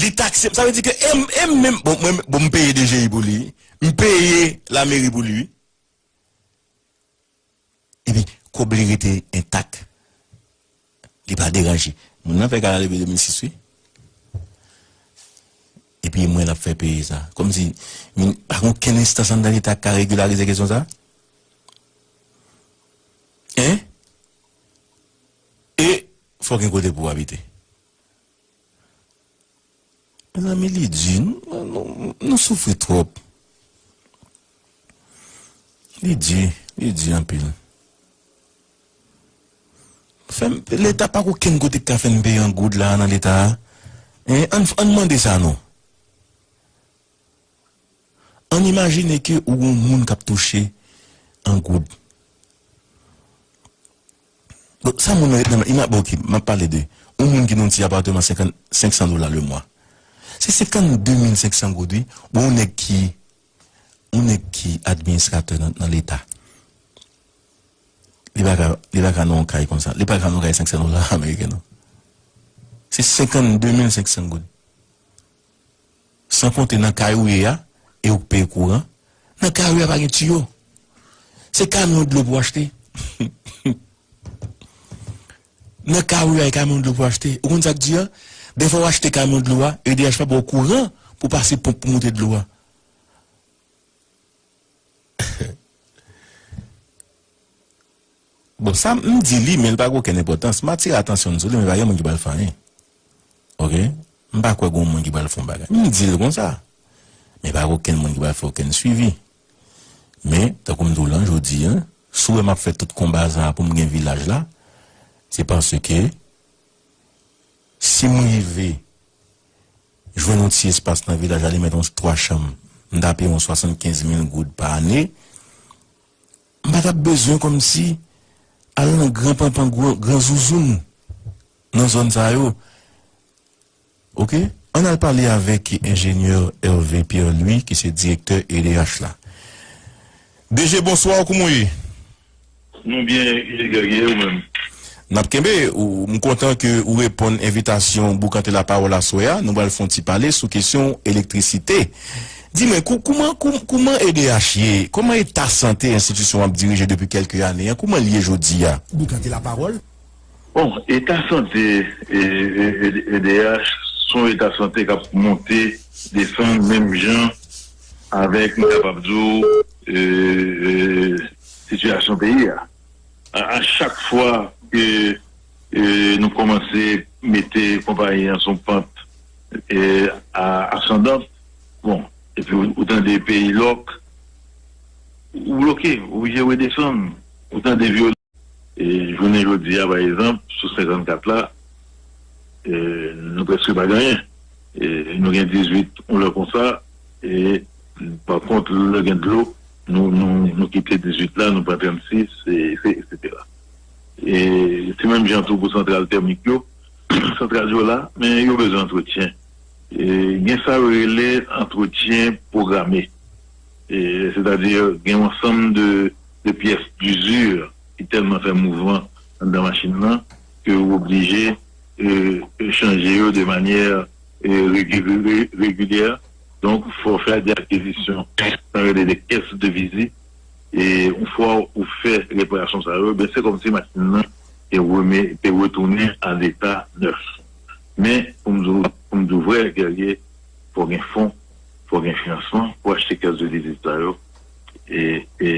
Li takse, sa vle di ke e m, e m menm, bon, mwen, bon, m peye D G I pou li, m peye lameri pou li, wi. Epi, kòb li rete entak. Li pa deranje. Moun nan fè kay la depi de mil sis, wi. Epi, mwen l ap fè peye sa. Kòmsi, moun, pa gen okenn enstans anndan Leta k ka regilarize kesyon sa? Hein? E fò gen kote pou w abite. Mezanmi, li di, nou, nou, nou soufri twòp. Li di, li di anpil. Fè m, Leta pa gen okenn kote k ka fè n peye an goud la nan Leta a. Hein? Ann, ann mande sa non. Ann imajine ke ou gon moun k ap touche an goud. Bon, sa moun nan ret nan, ima-, bon, ok, m ap pale de yon moun ki nan yon ti apatman senkant, senk san dola le mwa. Se senkannde mil senk san goud, wi. Bon, yon nèg ki, yon nèg ki administratè nan, nan Leta. Li pa ka, li pa ka nan yon kay konsa. Li pa ka nan yon kay senk san dola ameriken, non. Se senkannde mil senk san goud. San konte nan kay ou ye a, e ou k peye kouran, nan kay ou ye a pa gen tiyo. Se kamyon dlo pou w achte. Nan kay ou ye a, e kamyon dlo pou w achte. Ou konn sa k di a? Dèfwa w achte kamyon dlo a, E D H pa ba w kouran pou pase ponp pou monte dlo a. Bon, sa m di li, men l pa gen okenn enpòtans. M atire atansyon n sou li, men pa gen moun ki pral fè anyen. Ok? M pa kwè gen moun ki pral fè yon bagay. M di l konsa. Men pa gen okenn moun ki pral fè okenn swivi. Men, tankou m di w lan, jodi a, si w wè m ap fè tout konba sa a pou m gen vilaj la, se paske si m rive jwenn yon ti espas nan vilaj la, li mèt yon twa chanm, m ta peye yon swasannkenz mil goud pa ane, m pa t ap bezwen kòmsi al nan gran panpan, gwo, gran zouzoun nan zòn sa yo. Ok? Ann al pale avèk enjenyè Hervé Pierre Louis, ki se direktè E D H la. D G, bonswa, kouman w ye? Nou byen, Guerrier, ou menm? N ap kenbe, ou, m kontan ke ou reponn envitasyon Boukante Lapawòl aswè a. Nou pral fè yon ti pale sou kesyon elektrisite. Di mwen, kou-, kouman, kou-, kouman E D H ye? Kòman eta sante enstitisyon w ap dirije depi kèlke ane an? Kouman l ye jodi a? Boukante Lapawòl. Bon, eta sante, e, e, e, E D H, se yon eta sante k ap monte, desann, menm jan avèk, m kapab di w, e, e, sitiyasyon peyi a. A, a chak fwa ke, e, nou kòmanse mete konpayi an sou pant, e, a, asandan, bon, epi ou, ou tande peyi lòk, ou bloke, ou oblije redesann, ou tande vyolans. E, jounen jodi a, pa egzanp, sou senkannkat la, e, nou prèske pa gen anyen. E, nou gen dizuit, yon lè konsa, e, pa kont, lè gen dlo, nou, nou, nou kite dizuit la, nou pran trannsis, e, e, etsetera. E, se menm jan tou pou santral tèmik yo, santral yo la, men yo bezwen antretyen. E, gen sa yo rele antretyen pwograme. E, sètadi, gen yon ansanm de, de pyès d'usure ki tèlman fè mouvman anndan machin nan ke ou oblije, e, e, chanje yo de manyè, e, regi-, re-, regilyè. Donk, fò w fè de akizisyon, sa yo rele de kès de vizit. E yon fwa ou fè reparasyon sa yo, ben, se kòmsi machin nan te reme-, te retounen a leta nèf. Men, pou m di w, pou m di w vrè, Guerrier, fò gen fon, fò gen finansman pou achte kès de vizit sa yo, e, e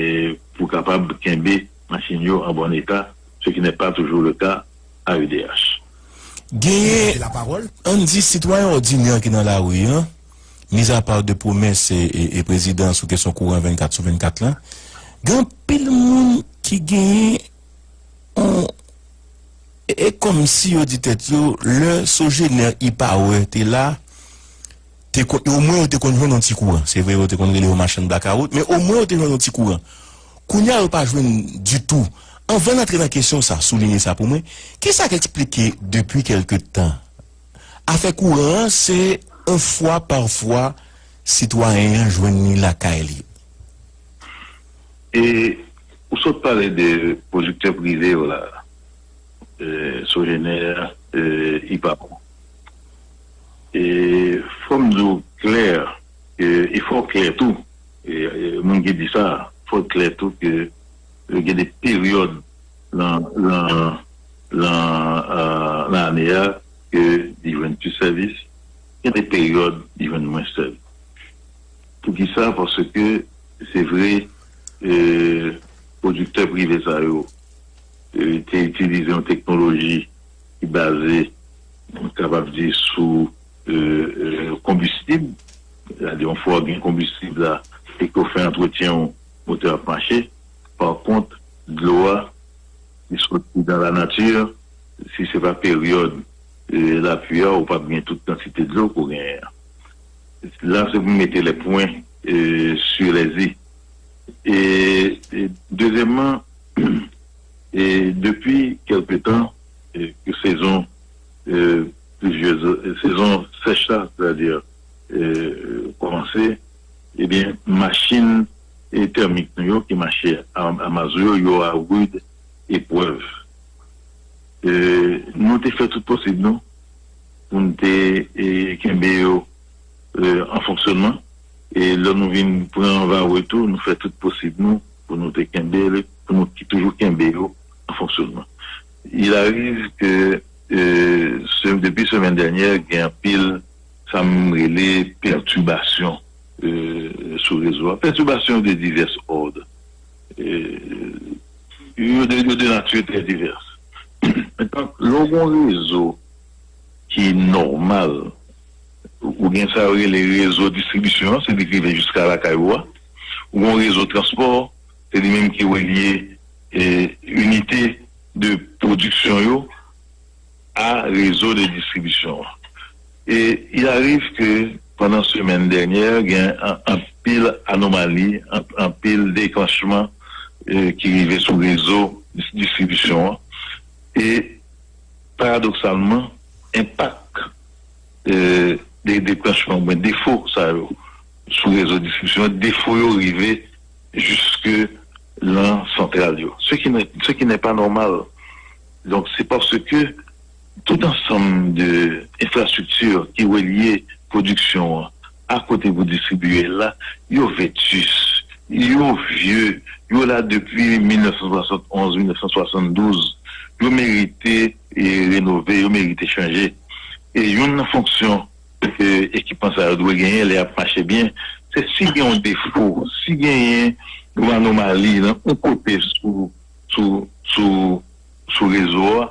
pou kapab kenbe machin yo an bon eta, ce qui n'est pas toujours le cas a E D H. Genyen, ann di, sitwayen òdinè ki nan lari an, mizapa de pwomès e, e, e prezidan sou kesyon kouran vennkat sou vennkat la, gen anpil moun ki genyen yon, e, e kòmsi yo di tèt yo, lè Sogener, Ipawer te la, te konn, omwen yo te konn jwenn yon ti kouran. Se vre, yo te konn rele yo machann blakawout, men omwen yo te jwenn yon ti kouran. Kounye a, yo pa jwenn ditou. Anvan n antre nan kesyon sa, souliye sa pou mwen, kisa k eksplike depi kèlke tan afè kouran an se yon fwa pa fwa sitwayen an jwenn li lakay li? E ou sot pale de pwodiktè prive yo la, e, Sogener, e, Ipapo. E fò m di w klè, e, e fò w klè tou, e, e, moun ki di sa, fò l klè tou ke, e, gen de peryòd nan, nan, nan, e, nan ane a ke li jwenn plis sèvis, gen de peryòd li jwenn mwens sèvis. Poukisa? Paske se vre, e, pwodiktè prive sa yo, e, te itilize yon teknoloji ki baze, m kapab di, sou, e, e, konbistib. Sètadi, yon fwa w gen konbistib la, e ke w fè antretyen w, motè a ap mache. Pa kont, dlo a, li soti nan lanati, si se pa peryòd, e, lapli a, ou p ap gen tout kantite dlo ke w genyen an. La, se pou m mete les points, e, sur les i. E, e, dezyèmman, e, depi kèlke tan, e, ke sezon, e, plizyè, sezon sèch la, sètadi, e, kòmanse, ebyen, machin, e, tèmik nou yo ki mache a, a mazou yo, yo a rude épreuve. E, nou te fè tout posib nou pou n te, e, kenbe yo, e, an fonksyònman. E lè nou vin pran Varreux tou, nou fè tout posib nou pou nou te kenbe, pou nou ki toujou kenbe yo an fonksyònman. Il arrive que, e, se, depi semèn dènyè, gen anpil sa m rele pètibasyon, e, sou rezo a. Pètibasyon de divès òd. E, yo de, yo de nati trè divès. Mentnan, lè w gen yon rezo ki nòmal, ou gen sa yo rele rezo distribisyon an, se li ki rive jiska lakay ou a. Ou gen yon rezo transpò, se li menm ki relye, e, inite de pwodiksyon yo a rezo de distribisyon an. E il arrive que pandan semèn dènyè, gen an- anpil anomali, an- anpil deklanchman, e, ki rive sou rezo dis- distribisyon an. E paradoksalman, enpak, e, de deklanchman oubyen defo sa yo sou rezo distribisyon an, defo yo rive jiske lan santral yo. Ce qui n'est, ce qui n'est pas normal. Donk, se paske tout ansanm de enfrastrikti ki relye pwodiksyon an a kote pou distribiye l la, yo vetus, yo vye, yo la depi mil nèf san swasannonz, mil nèf san swasanndouz, yo merite, e, renove, yo merite chanje. E youn nan fonksyon ke ekipman sa yo dwe genyen lè y ap mache byen, se si gen yon defo, si genyen yon anomali nan yon kote sou, sou, sou, sou rezo a,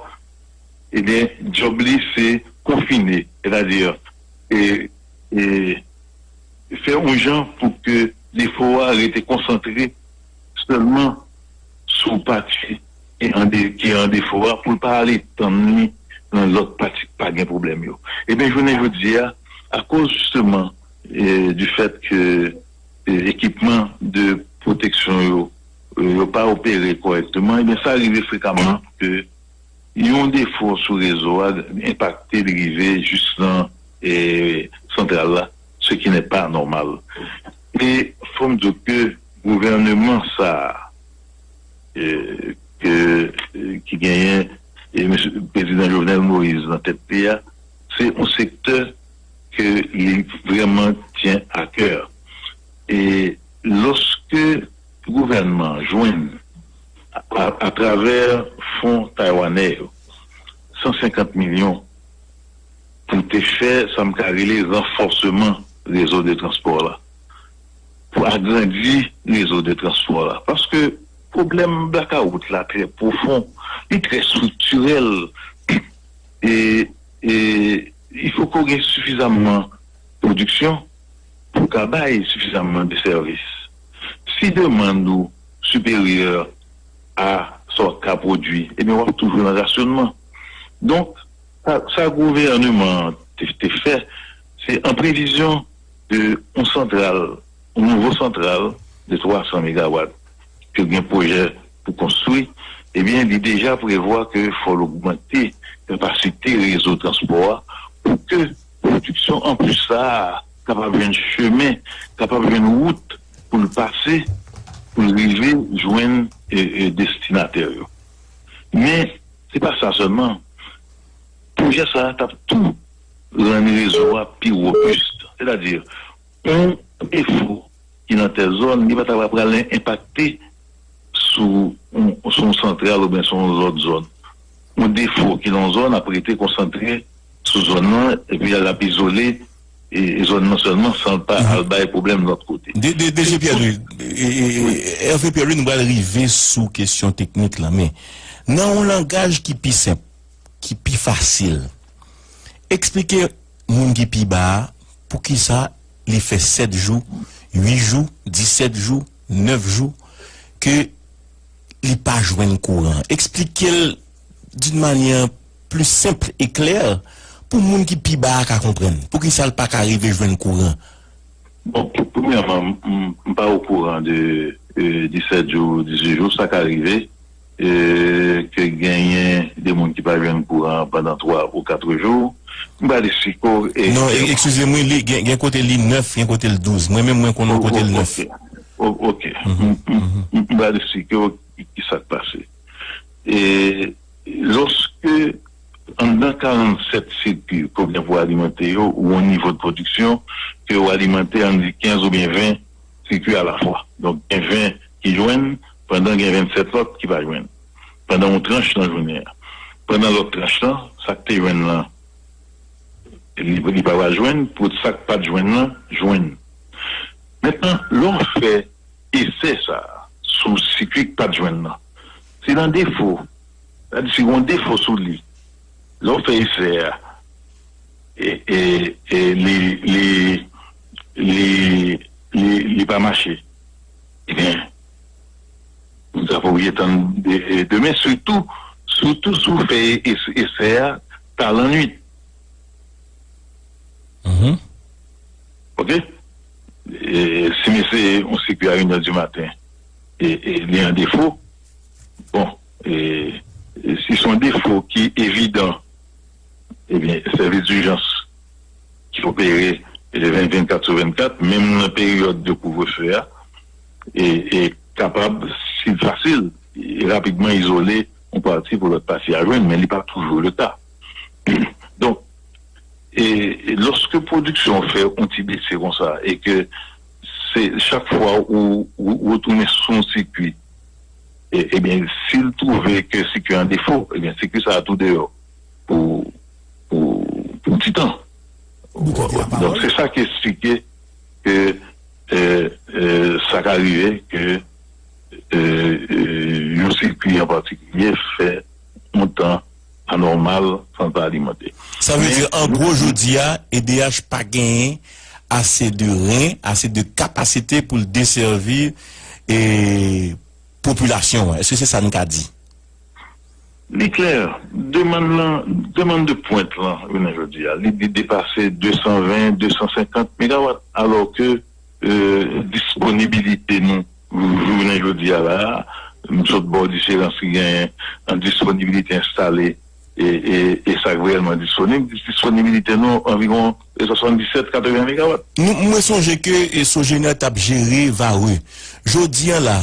ebyen, djòb li se konfine, sètadi, e, e, fè yon jan pou ke defo a rete konsantre sèlman sou pati ki an de, ki an defo a, pou l pa al etann li nan lòt pati ki pa gen pwoblèm yo. Ebyen, jounen jodi a, akoz jisteman, e, du fait que, e, ekipman de pwoteksyon yo, e, yo pa opere kòrèkteman, ebyen, sa rive frekaman ke yon defo sou rezo a enpakte, li rive jis nan, e, santral la, ce qui n'est pas normal. E fò m di w ke gouvèneman sa a, e, ke, e, ki genyen, e, mesye, prezidan Jovenel Moïse nan tèt li a, se yon sektè ke li vrèman tyen a kè. E lòske gouvènman an jwenn, a, a, atravè fon taywanè yo, san senkant milyon pou te fè sa m ka rele ranfòsman rezo de transpò la, pou agrandi rezo de transpò la. Paske pwoblèm blakawout la trè pwofon, li trè estriktirèl, e, e il faut que w gen sifizamman pwodiksyon pou w ka bay sifizamman de sèvis. Si demann ou siperyè a sa w ka pwodui, ebyen, w ap toujou nan rasyonman. Donk, sa, sa gouvèneman an te, te fè, se an previzyon de yon santral, yon nouvo santral de twa san megawat ke gen pwojè pou konstwi, ebyen, li deja prevwa ke fò l ogmante kapasite rezo transpò a pou ke pwodiksyon anplis sa a kapab jwenn chemen, kapab jwenn wout pou l pase, pou l rive jwenn, e, e, destinatè yo. Men, se pa sa sèlman. Pwojè sa a t ap tou rann rezo a pi wobis. Sètadi, yon defo ki nan tèl zòn, li pa ta pral enpakte sou, sou yon santral oubyen sou yon lòt zòn. Yon defo ki nan yon zòn ap rete konsantre sou zòn nan, epi l ap izole, e, e zòn nan sèlman, san l pa al bay pwoblèm lòt kote. De, de, DG Pierre-Louis, e, e, e, Hervé Pierre-Louis, nou pral rive sou kesyon teknik la, men nan yon langaj ki pi senp, ki pi fasil, eksplike moun ki pi ba a poukisa li fè sèt jou, uit jou, disèt jou, nèf jou, ke li pa jwenn kouran? Eksplike l d'une manière plus simple et claire pou moun ki pi ba a ka konprann. Poukisa l pa ka rive jwenn kouran? Bon, premyèman, m pa okouran de disèt jou, dizuit jou, sa ka rive ke genyen de moun ki pa jwenn kouran pandan twa ou kat jou. M pa di siko. Non, eskize m, wi, gen kote li nèf, gen kote l douz. Mwen menm, mwen konnen yon kote l nèf. Ok. M pa di siko ki sa k pase. E lòske anndan karannsèt sikui ke w gen pou alimante yo, ou yon nivo de pwodiksyon ke w alimante, ann di kenz oubyen ven sikui alafwa. Donk, gen ven ki jwenn, pandan gen vennsèt lòt ki pa jwenn. Pandan yon tranch nan jounen an. Pandan lòt tranch lan, sa k te jwenn lan, li, li pa pral jwenn, pou sa k pa t jwenn lan, jwenn. Mentnan, lè w fè esè sa a sou sikui k pa t jwenn nan, si l an defo, sa di si gen yon defo sou li, lè w fè esè a, e, e, e li, li, li, li, li pa mache, ebyen, moun sa pa oblije tann demen, sitou, sitou si w fè esè a ta lannwit. Ok? E, si m eseye yon sikui a inè di maten, e, e li an defo, bon, e, e si se yon defo ki evidan, ebyen, sèvis dijans ki opere, e, ven, vennkat sou vennkat, menm nan peryòd de kouvrefe a, e, e kapab, si l fasil, e rapidman izole yon pati pou lòt pati a jwenn, men li pa toujou le ka. Donk, e, e lòske pwodiksyon an fè yon ti bese konsa, e ke se chak fwa ou, ou, ou retounen sou yon sikui, e, ebyen, si l twouve ke sikui an defo, ebyen, sikui sa a tou deyò pou, pou, pou yon ti tan. Donk, se sa ki eksplike ke, e, e, sa ka rive ke, e, e, yon sikui an patikilye fè yon tan anòmal san l pa alimante. Sa vle di, an gwo, jodi a, E D H pa genyen ase de ren, ase de kapasite pou l desèvi, e, popilasyon an. Èske se sa n ka di? Li klè, demann lan, demann de pwent lan, jounen jodi a, li, li depase de san ven, de san senkant megawat, alò ke, e, disponibilite nou, jounen jodi a la a, m sot ba w diferans ki genyen ant disponibilite enstale e, e, e sa k reyèlman disponib. Disponibilite nou anviwon e swasanndisèt, katreven megawat. Nou, mwen sonje ke, e, Sogener t ap jere Varreux. Jodi a la,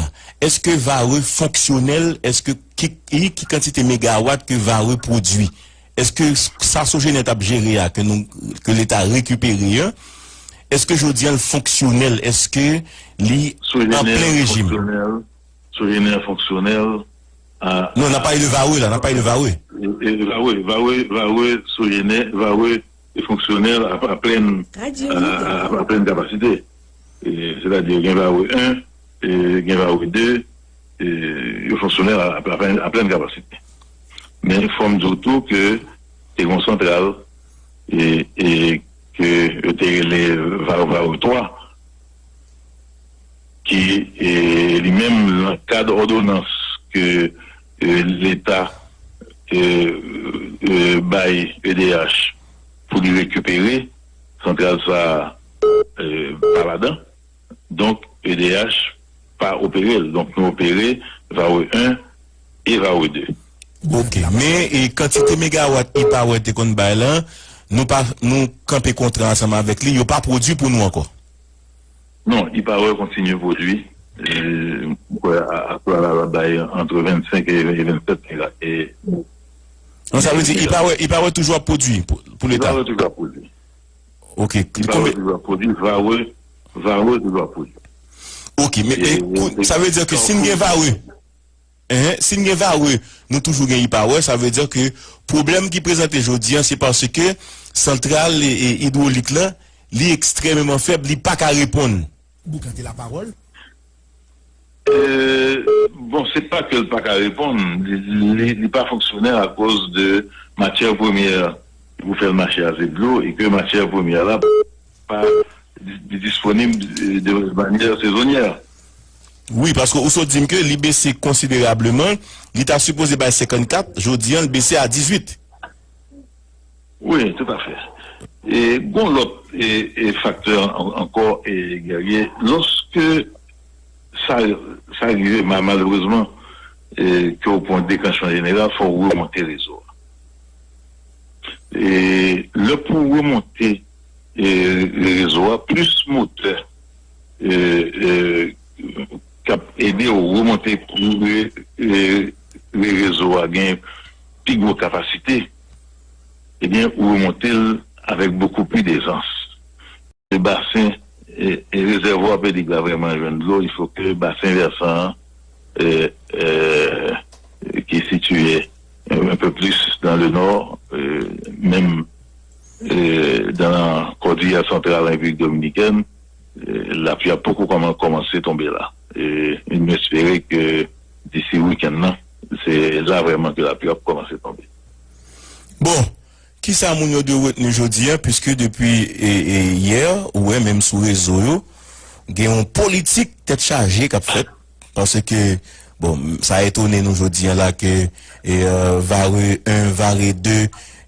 èske Varreux fonksyonèl? Èske ki, ki, ki kantite megawat ke Varreux pwodui? Èske sa Sogener t ap jere a, ke nou, ke Leta rekipere an, èske jodi a l fonksyonèl? Èske li an plen rejim? Sogener fonksyonèl. Non, n ap pale de Varreux la, n ap pale de Varreux. E, e, Varreux, Varreux, Varreux, Sogener, Varreux e fonksyonèl a, a plèn, a, a, a plèn kapasite. E, sètadi gen Varreux en, e, gen Varreux de, e, yo fonksyonèl a, a, a plèn, a plèn kapasite. Men fò m di w tou ke te gen yon santral, e, e ke yo te rele Varreux, Varreux twa, ki, e, li menm, nan kad òdonans ke, e, Leta, e, e, bay E D H pou li rekipere, santral sa a, e, pa ladan. Donk, E D H pa opere l. Donk, nou opere Varreux en e Varreux de. Ok. Men, e kantite megawat E-Power te konn bay lan, nou pa, nou kanpe kontra ansanm avèk li, yo pa pwodui pou nou ankò. Non, E-Power kontinye pwodui. E, m kwè, a, aktyèl la, l ap bay antre vennsenk e, e vennsèt mega. E, non, sa vle di, E-Power, E-Power toujou ap pwodui pou, pou Leta? E-Power toujou ap pwodui. Ok. E-Power toujou ap pwodui, Varreux, Varreux toujou ap pwodui. Ok, men, e, men, e, sa vle di ke si n gen Varreux, Enhen, si n gen Varreux, nou toujou gen E-Power, sa vle di ke pwoblèm ki prezante jodi a, se paske santral, e, e, idwolik lan, li ekstrèmeman fèb, li pa ka reponn. Boukante lapawòl. E, bon, se pa ke l pa ka reponn, li, li, li pa fonksyonèl akoz de matyè premyè pou fè l mache a, se dlo, e ke matyè premyè la pa di-, disponib de manyè sezonyè. Wi, paske ou sot di m ke li bese konsiderableman, li ta sipoze bay senkannkat, jodi a l bese a dizuit. Wi, toutafè. E gon lòt e, e faktè an- ankò, e Guerrier, lòske sa, sa rive ma- malerezman, e, ke w pran deklanchman jeneral, fò w remonte rezo a. E lè pou w remonte e, rezo a, plis motè e, e, k ap ede w remonte pou e, e, rezo a gen pi gwo kapasite, ebyen, ou remonte l avèk bokou pli dezans. Le basen e, e rezèvwa Pèdig la vrèman jwenn dlo, il faut que basen vèsan an e, e, ki sitiye un peu plus dans le nord, e, menm e, dans la Cordillère Centrale en République Dominicaine, e, lapli a poko kòman kòmanse tonbe la. E, nou espere ke d'ici weekend nan, se la vrèman ke lapli a kòmanse tonbe. Bon, kisa moun yo dwe retni jodi a, puiske depi e, e, yè, ou wè menm sou rezo yo, gen yon politik tèt chaje k ap fèt, paske, bon, sa etone nou jodi a la ke e, euh, Vare un, Vare de,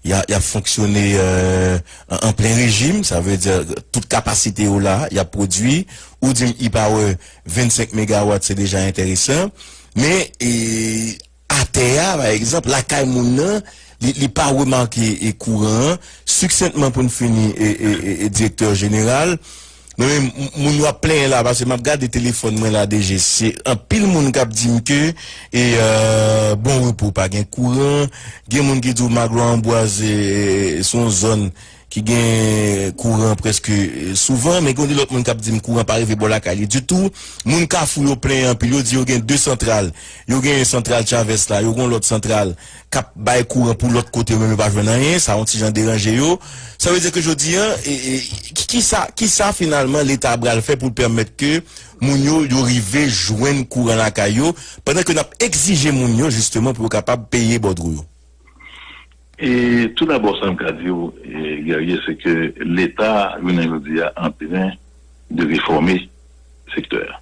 y a, y ap fonksyone euh, an, an plen rejim, sa vle di tout kapasite yo la, y ap pwodui, ou di m e-Power vennsenk megawat se deja enteresan, men e, atè a, pa egzanp, lakay moun nan, li, li pa remake e, kouran an. Siksentman pou n fini, e, e, e, e, direktè jeneral, mwen menm, m- moun yo ap plenyen la, paske m ap gade telefòn mwen la, D G, se anpil moun k ap di m ke e, euh, Bon Repo pa gen kouran, gen moun ki di w Maglo Anbwaz e, e, se yon zòn ki gen kouran prèske e, souvan, men gen de lòt moun k ap di m kouran pa rive bò lakay li ditou. Moun Kafou yo plenyen anpil, yo di yo gen de santral. Yo gen santral Chavès la, yo gen lòt santral k ap bay kouran pou lòt kote yo menm yo pa jwenn anyen, sa yon ti jan deranje yo. Sa vle di ke jodi a, e, e, ki- kisa, kisa finalman Leta pral fè pou l pèmèt ke moun yo, yo rive jwenn kouran lakay yo, pandan ke n ap egzije moun yo jisteman pou yo kapab peye bòdwo yo? E tou dabò, sa m ka di w, e, Guerrier, se ke Leta, jounen jodi a, antren de refòme sektè a.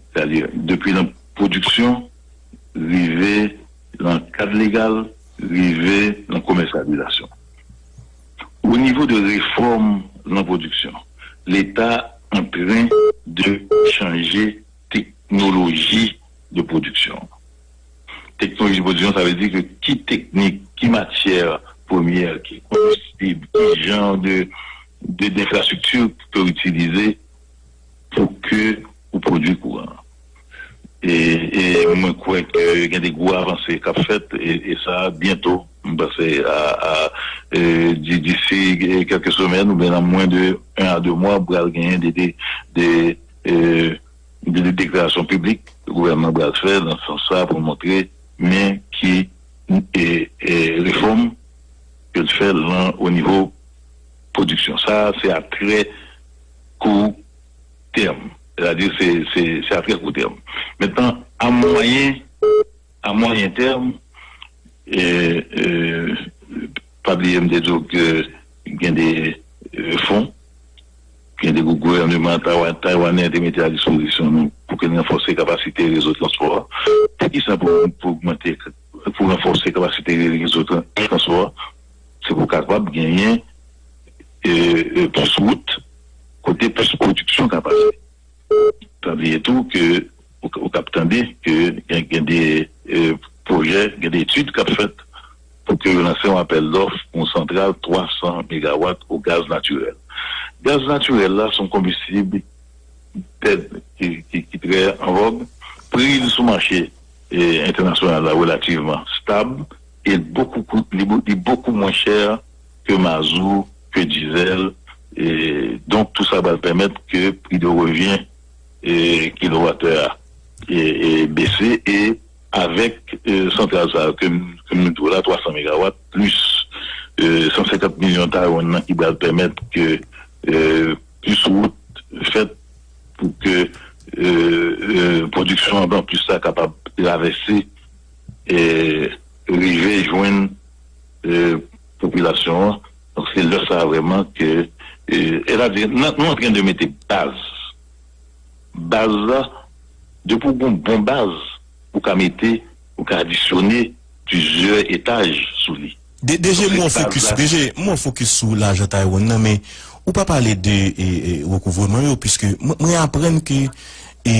Sètadi, depi nan pwodiksyon, rive nan kad legal, rive nan komèsyalizasyon. O nivo de refòm nan pwodiksyon, Leta antren de chanje teknoloji de pwodiksyon. Teknoloji de pwodiksyon, sa vle di ke ki teknik, ki matyè premyè, ki konbistib, ki jan de, de, denfrastrikti ke w itilize pou ke ou pwodui kouran an. E, e mwen kwè ke gen de gwo avanse k ap fèt, e, e sa, byento, m panse, a, a, e, di- disi e, kèlke semèn, oubyen nan mwen de un a de mwa, pral genyen de, de, de, e, de, de deklarasyon piblik gouvènman pral fè nan sans sa pou montre men ki e, e, refòm ke l fè lan o nivo pwodiksyon. Sa, se a trè kou tèm. Sètadi, se, se, se a trè kou tèm. Mentnan, a mwayen, a mwayen tèm, e, e, pa bliye m te di w ke gen de e, fon, gen de gou- gouvèneman taywa- taywanè te mete a dispozisyon nou pou ke n ranfòse kapasite rezo transpò a. Poukisa pou, pou ogmante, pou ranfòse kapasite rezo tran- transpò a? Se pou kapab genyen e, e, plis wout kote plis pwodiksyon ka pase. Pa bliye tou ke ou, ou k ap tande ke gen, gen de e, pwojè, gen de etid k ap fèt pou ke yo lanse yon apèl dòf pou yon santral twa san megawat o gaz natirèl. Gaz natirèl la se yon konbistib tè- ki, ki, ki trè an vòg. Pri l sou mache e, entènasyonal la relativman stab e bokou, li, li bokou mwen chè ke mazou, ke dizèl. E, donk, tou sa pral pèmèt ke pri de revyen e, kilowatè a e, e, bese e avèk e, santral sa yo ke, ke nou di w la, twa san megawat, plis e, san senkant milyon taiwan nan ki pral pèmèt ke e, plis wout fèt pou ke e, e, pwodiksyon an plis sa kapab travèse e rive jwenn e, popilasyon an. Donk, se lè sa a vrèman ke e, sètadi, nou antren de mete baz. Baz la, Depi w gen yon bon baz, ou ka mete, ou ka adisyone plizyè etaj sou li. De, DG, mwen fokis, DG, mwen fokis sou lajan Taiwan nan, men ou pa pale de e, e, rekouvreman yo, piske mwen, mwen aprann ke e,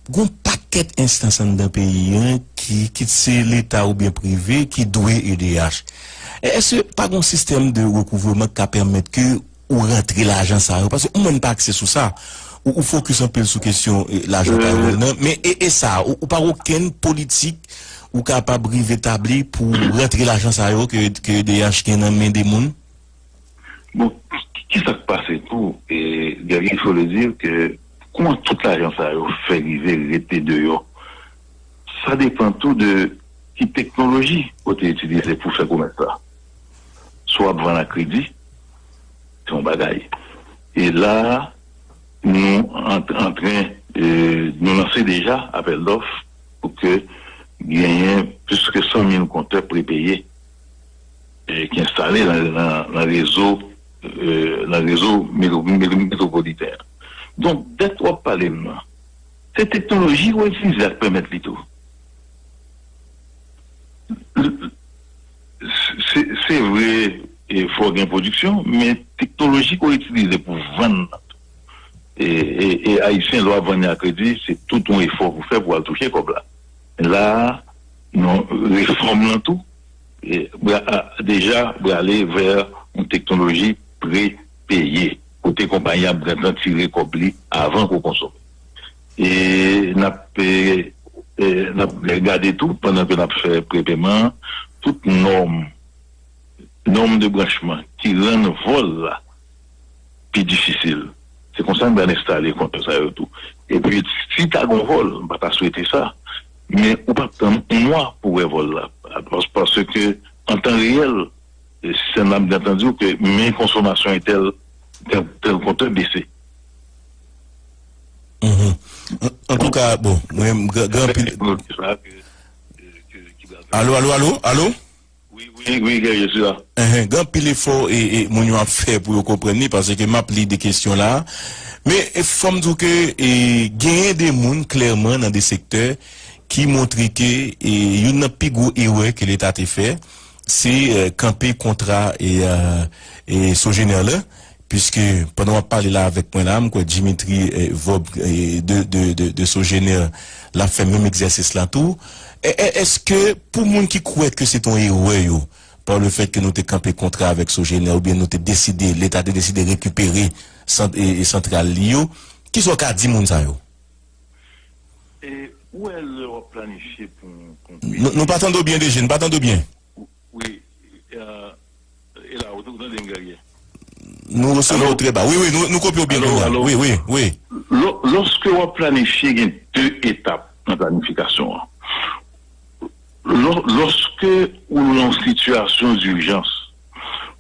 gon pakèt enstans anndan peyi an ki, kit se leta oubyen prive, ki dwe E D H. Èske pa gon sistèm de rekouvreman ki ka pèmèt ke ou rantre lajan sa yo? Paske ou menm pa akse sou sa. Ou, ou fokis anpil sou kesyon e, lajan Taiwan nan, men e, e sa, ou, ou pa okenn politik ou kapab rive tabli pou rantre lajan sa yo ke, ke E D H gen nan men de moun? Bon, ki sa k pase tou? E, Guerrier, il faut le dire que kòman tout lajan sa yo fè rive rete deyò? Sa depann tou de ki teknoloji ou te itilize pou fè komès la. Si w ap vann a kredi, se yon bagay. E la, nou an, antren, e, nou lanse deja apèl dòf pou ke genyen plis ke san mil kontè prepeye e, ki enstale nan, nan, nan rezo, e, nan rezo metro, metro, metwopoliten an. Donk, dèt w ap pale m nan, se teknoloji w itilize ak pèmèt li tou. Se, se vre, e, fò gen pwodiksyon, men teknoloji w itilize pou vann nan tou. E, e, e Ayisyen, lè w ap vann li a kredi, se tout yon efò pou fè pou al touche kòb la. La, nou, refòm lan tou, e, bra, a, deja, brale vè yon teknoloji prepeye, kote konpayi ap gentan tire kòb li avan ke w konsome. E n ap, e, e, n ap gade tou, pandan ke n ap fè prepeman, tout nòm, nòm de branchman ki rann vòl la pi difisil. Se konsa n pral enstale kontè sa yo tou. Epi, si ta gen vòl, m pa ta swete sa, men ou p ap tann yon mwa pou wè vòl la. Pas-, paske, an tan reyèl, e, sistèm la, m te antann di w ke men konsòmasyon entèl, tèl, tèl kontè bese. Mhm. An, antouka, bon, mwen, m, gen, gen anpil. Sa ke, ke, ke, ki pral fè. Alo, alo, alo, alo? Wi, wi, wi, Guerrier, je suis là. Enhen, gen anpil efò e, e moun yo ap fè pou yo konprann li, paske m ap li de kesyon la. Men, e, fò m di w ke, e, genyen de moun, klèman, nan de sektè, ki montre ke, e, youn nan pi gwo erè ke Leta te fè, se, e, kanpe kontra, e, e, e, Sogener la. Piske pandan w ap pale la avèk mwen la, m kwè Dimitri, eh, Vorbe, eh, de, de, de, de Sogener, l ap fè menm egzèsis la tou. E, e, èske pou moun ki kwè ke se t on erè yo, pa le fèt ke nou te kanpe kontra avèk Sogener oubyen nou te deside, Leta te deside rekipere sant-, e, e santral li yo, kisa w ka di moun sa yo? E, ou wè lè w ap planifye pou, pou yon peyi. Nou, nou pa tande w byen, DG, nou pa tande w byen. Wi, e, e la, ou, ou tande m, Guerrier? Nou resevwa w trè ba. Wi, wi, nou, nou kopi w byen kounye a. Wi, wi, wi. Lò-, lòske w ap planifye, gen de etap nan planifikasyon an. Lò-, lòske ou nan yon sitiyasyon dijans,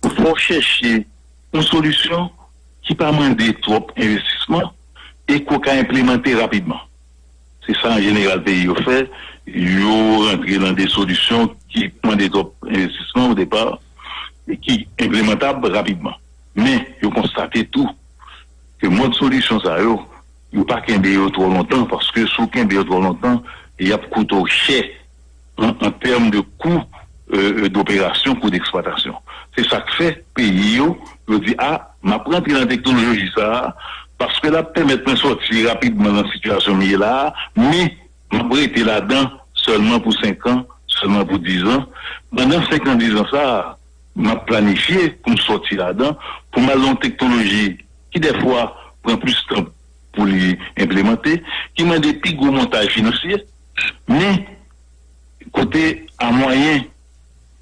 fò w chèche yon solisyon ki pa mande twòp envestisman e ke w ka enplimante rapidman. Se sa, an jeneral, peyi yo fè. Yo rantre nan de solisyon ki mande twòp envestisman o depa e ki enplimantab rapidman. Men, yo konstate tou ke mòd solisyon sa yo, yo pa kenbe yo twò lontan, paske si w kenbe yo twò lontan, y ap koute w chè an, an tèm de kou, e, e, doperasyon, kou deksplwatasyon. Se sa k fè peyi yo, yo di, a, m ap rantre nan teknoloji sa a, paske l ap pèmèt mwen sòti rapidman nan sitiyasyon m ye la a, men m ap rete ladan sèlman pou senk an, sèlman pou diz an. Pandan senk an, diz an sa a, m ap planifye pou m sòti ladan, pou m al nan yon teknoloji ki dèfwa pran plis tan pou li enplimante, ki mande pi gwo montaj finansye, men kote a mwayen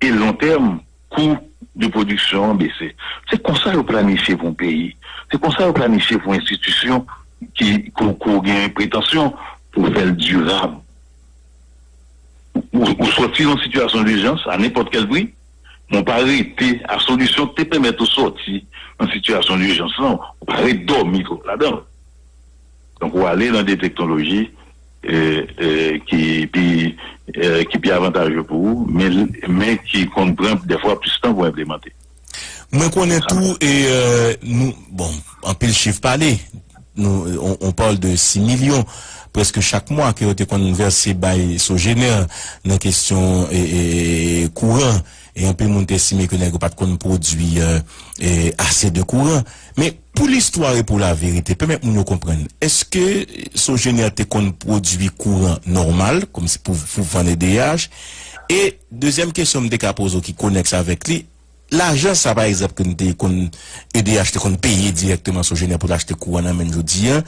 e lon tèm, kou de pwodiksyon an bese. Se konsa yo planifye pou yon peyi. Se konsa yo planifye pou yon enstitisyon ki, ke w, ke w gen pretansyon pou w fè l dirab. Ou, ou sòti nan sitiyasyon dijans a nenpòt kèl pri, men w pa rete a solisyon ki te pèmèt ou sòti nan sitiyasyon dijans lan, ou pa ret dòmi twòp ladan l. Donk, ou ale nan de teknoloji, e, e, ki pi, e, ki pi avantaje pou ou, men, men ki konn pran dèfwa plis tan pou enplimante. Mwen konnen tou, e, e, nou, bon, anpil chif pale. nou, on, on parle de sis milyon, prèske chak mwa ke yo te konn vèse bay Sogener nan kesyon e, e, kouran. E anpil moun te estime ke nèg yo pa t konn pwodui e, e, ase de kouran. Men pou listwa e pou laverite, pèmèt moun yo konprann, èske Sogener te konn pwodui kouran nòmal, kòmsi pou, pou vann E D H? E dezyèm kesyon m te ka poze w ki konèks avèk li, lajan sa, pa egzanp, ke n te konn, E D H te konn peye dirèkteman Sogener pou l achte kouran nan men n jodi a,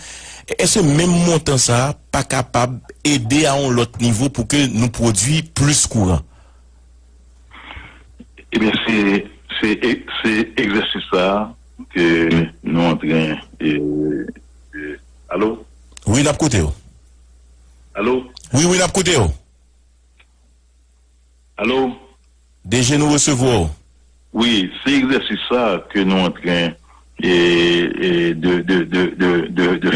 èske menm montan sa a pa kapab ede a yon lòt nivo pou ke nou pwodui plis kouran? Ebyen, se, se, se egzèsis sa a ke nou antren. E, e, alo? Wi, n ap koute w. Alo? Wi, wi, n ap koute w. Alo? D G, nou resevwa w. Wi, se egzèsis sa a ke nou antren e, e, de, de, de, de, de, de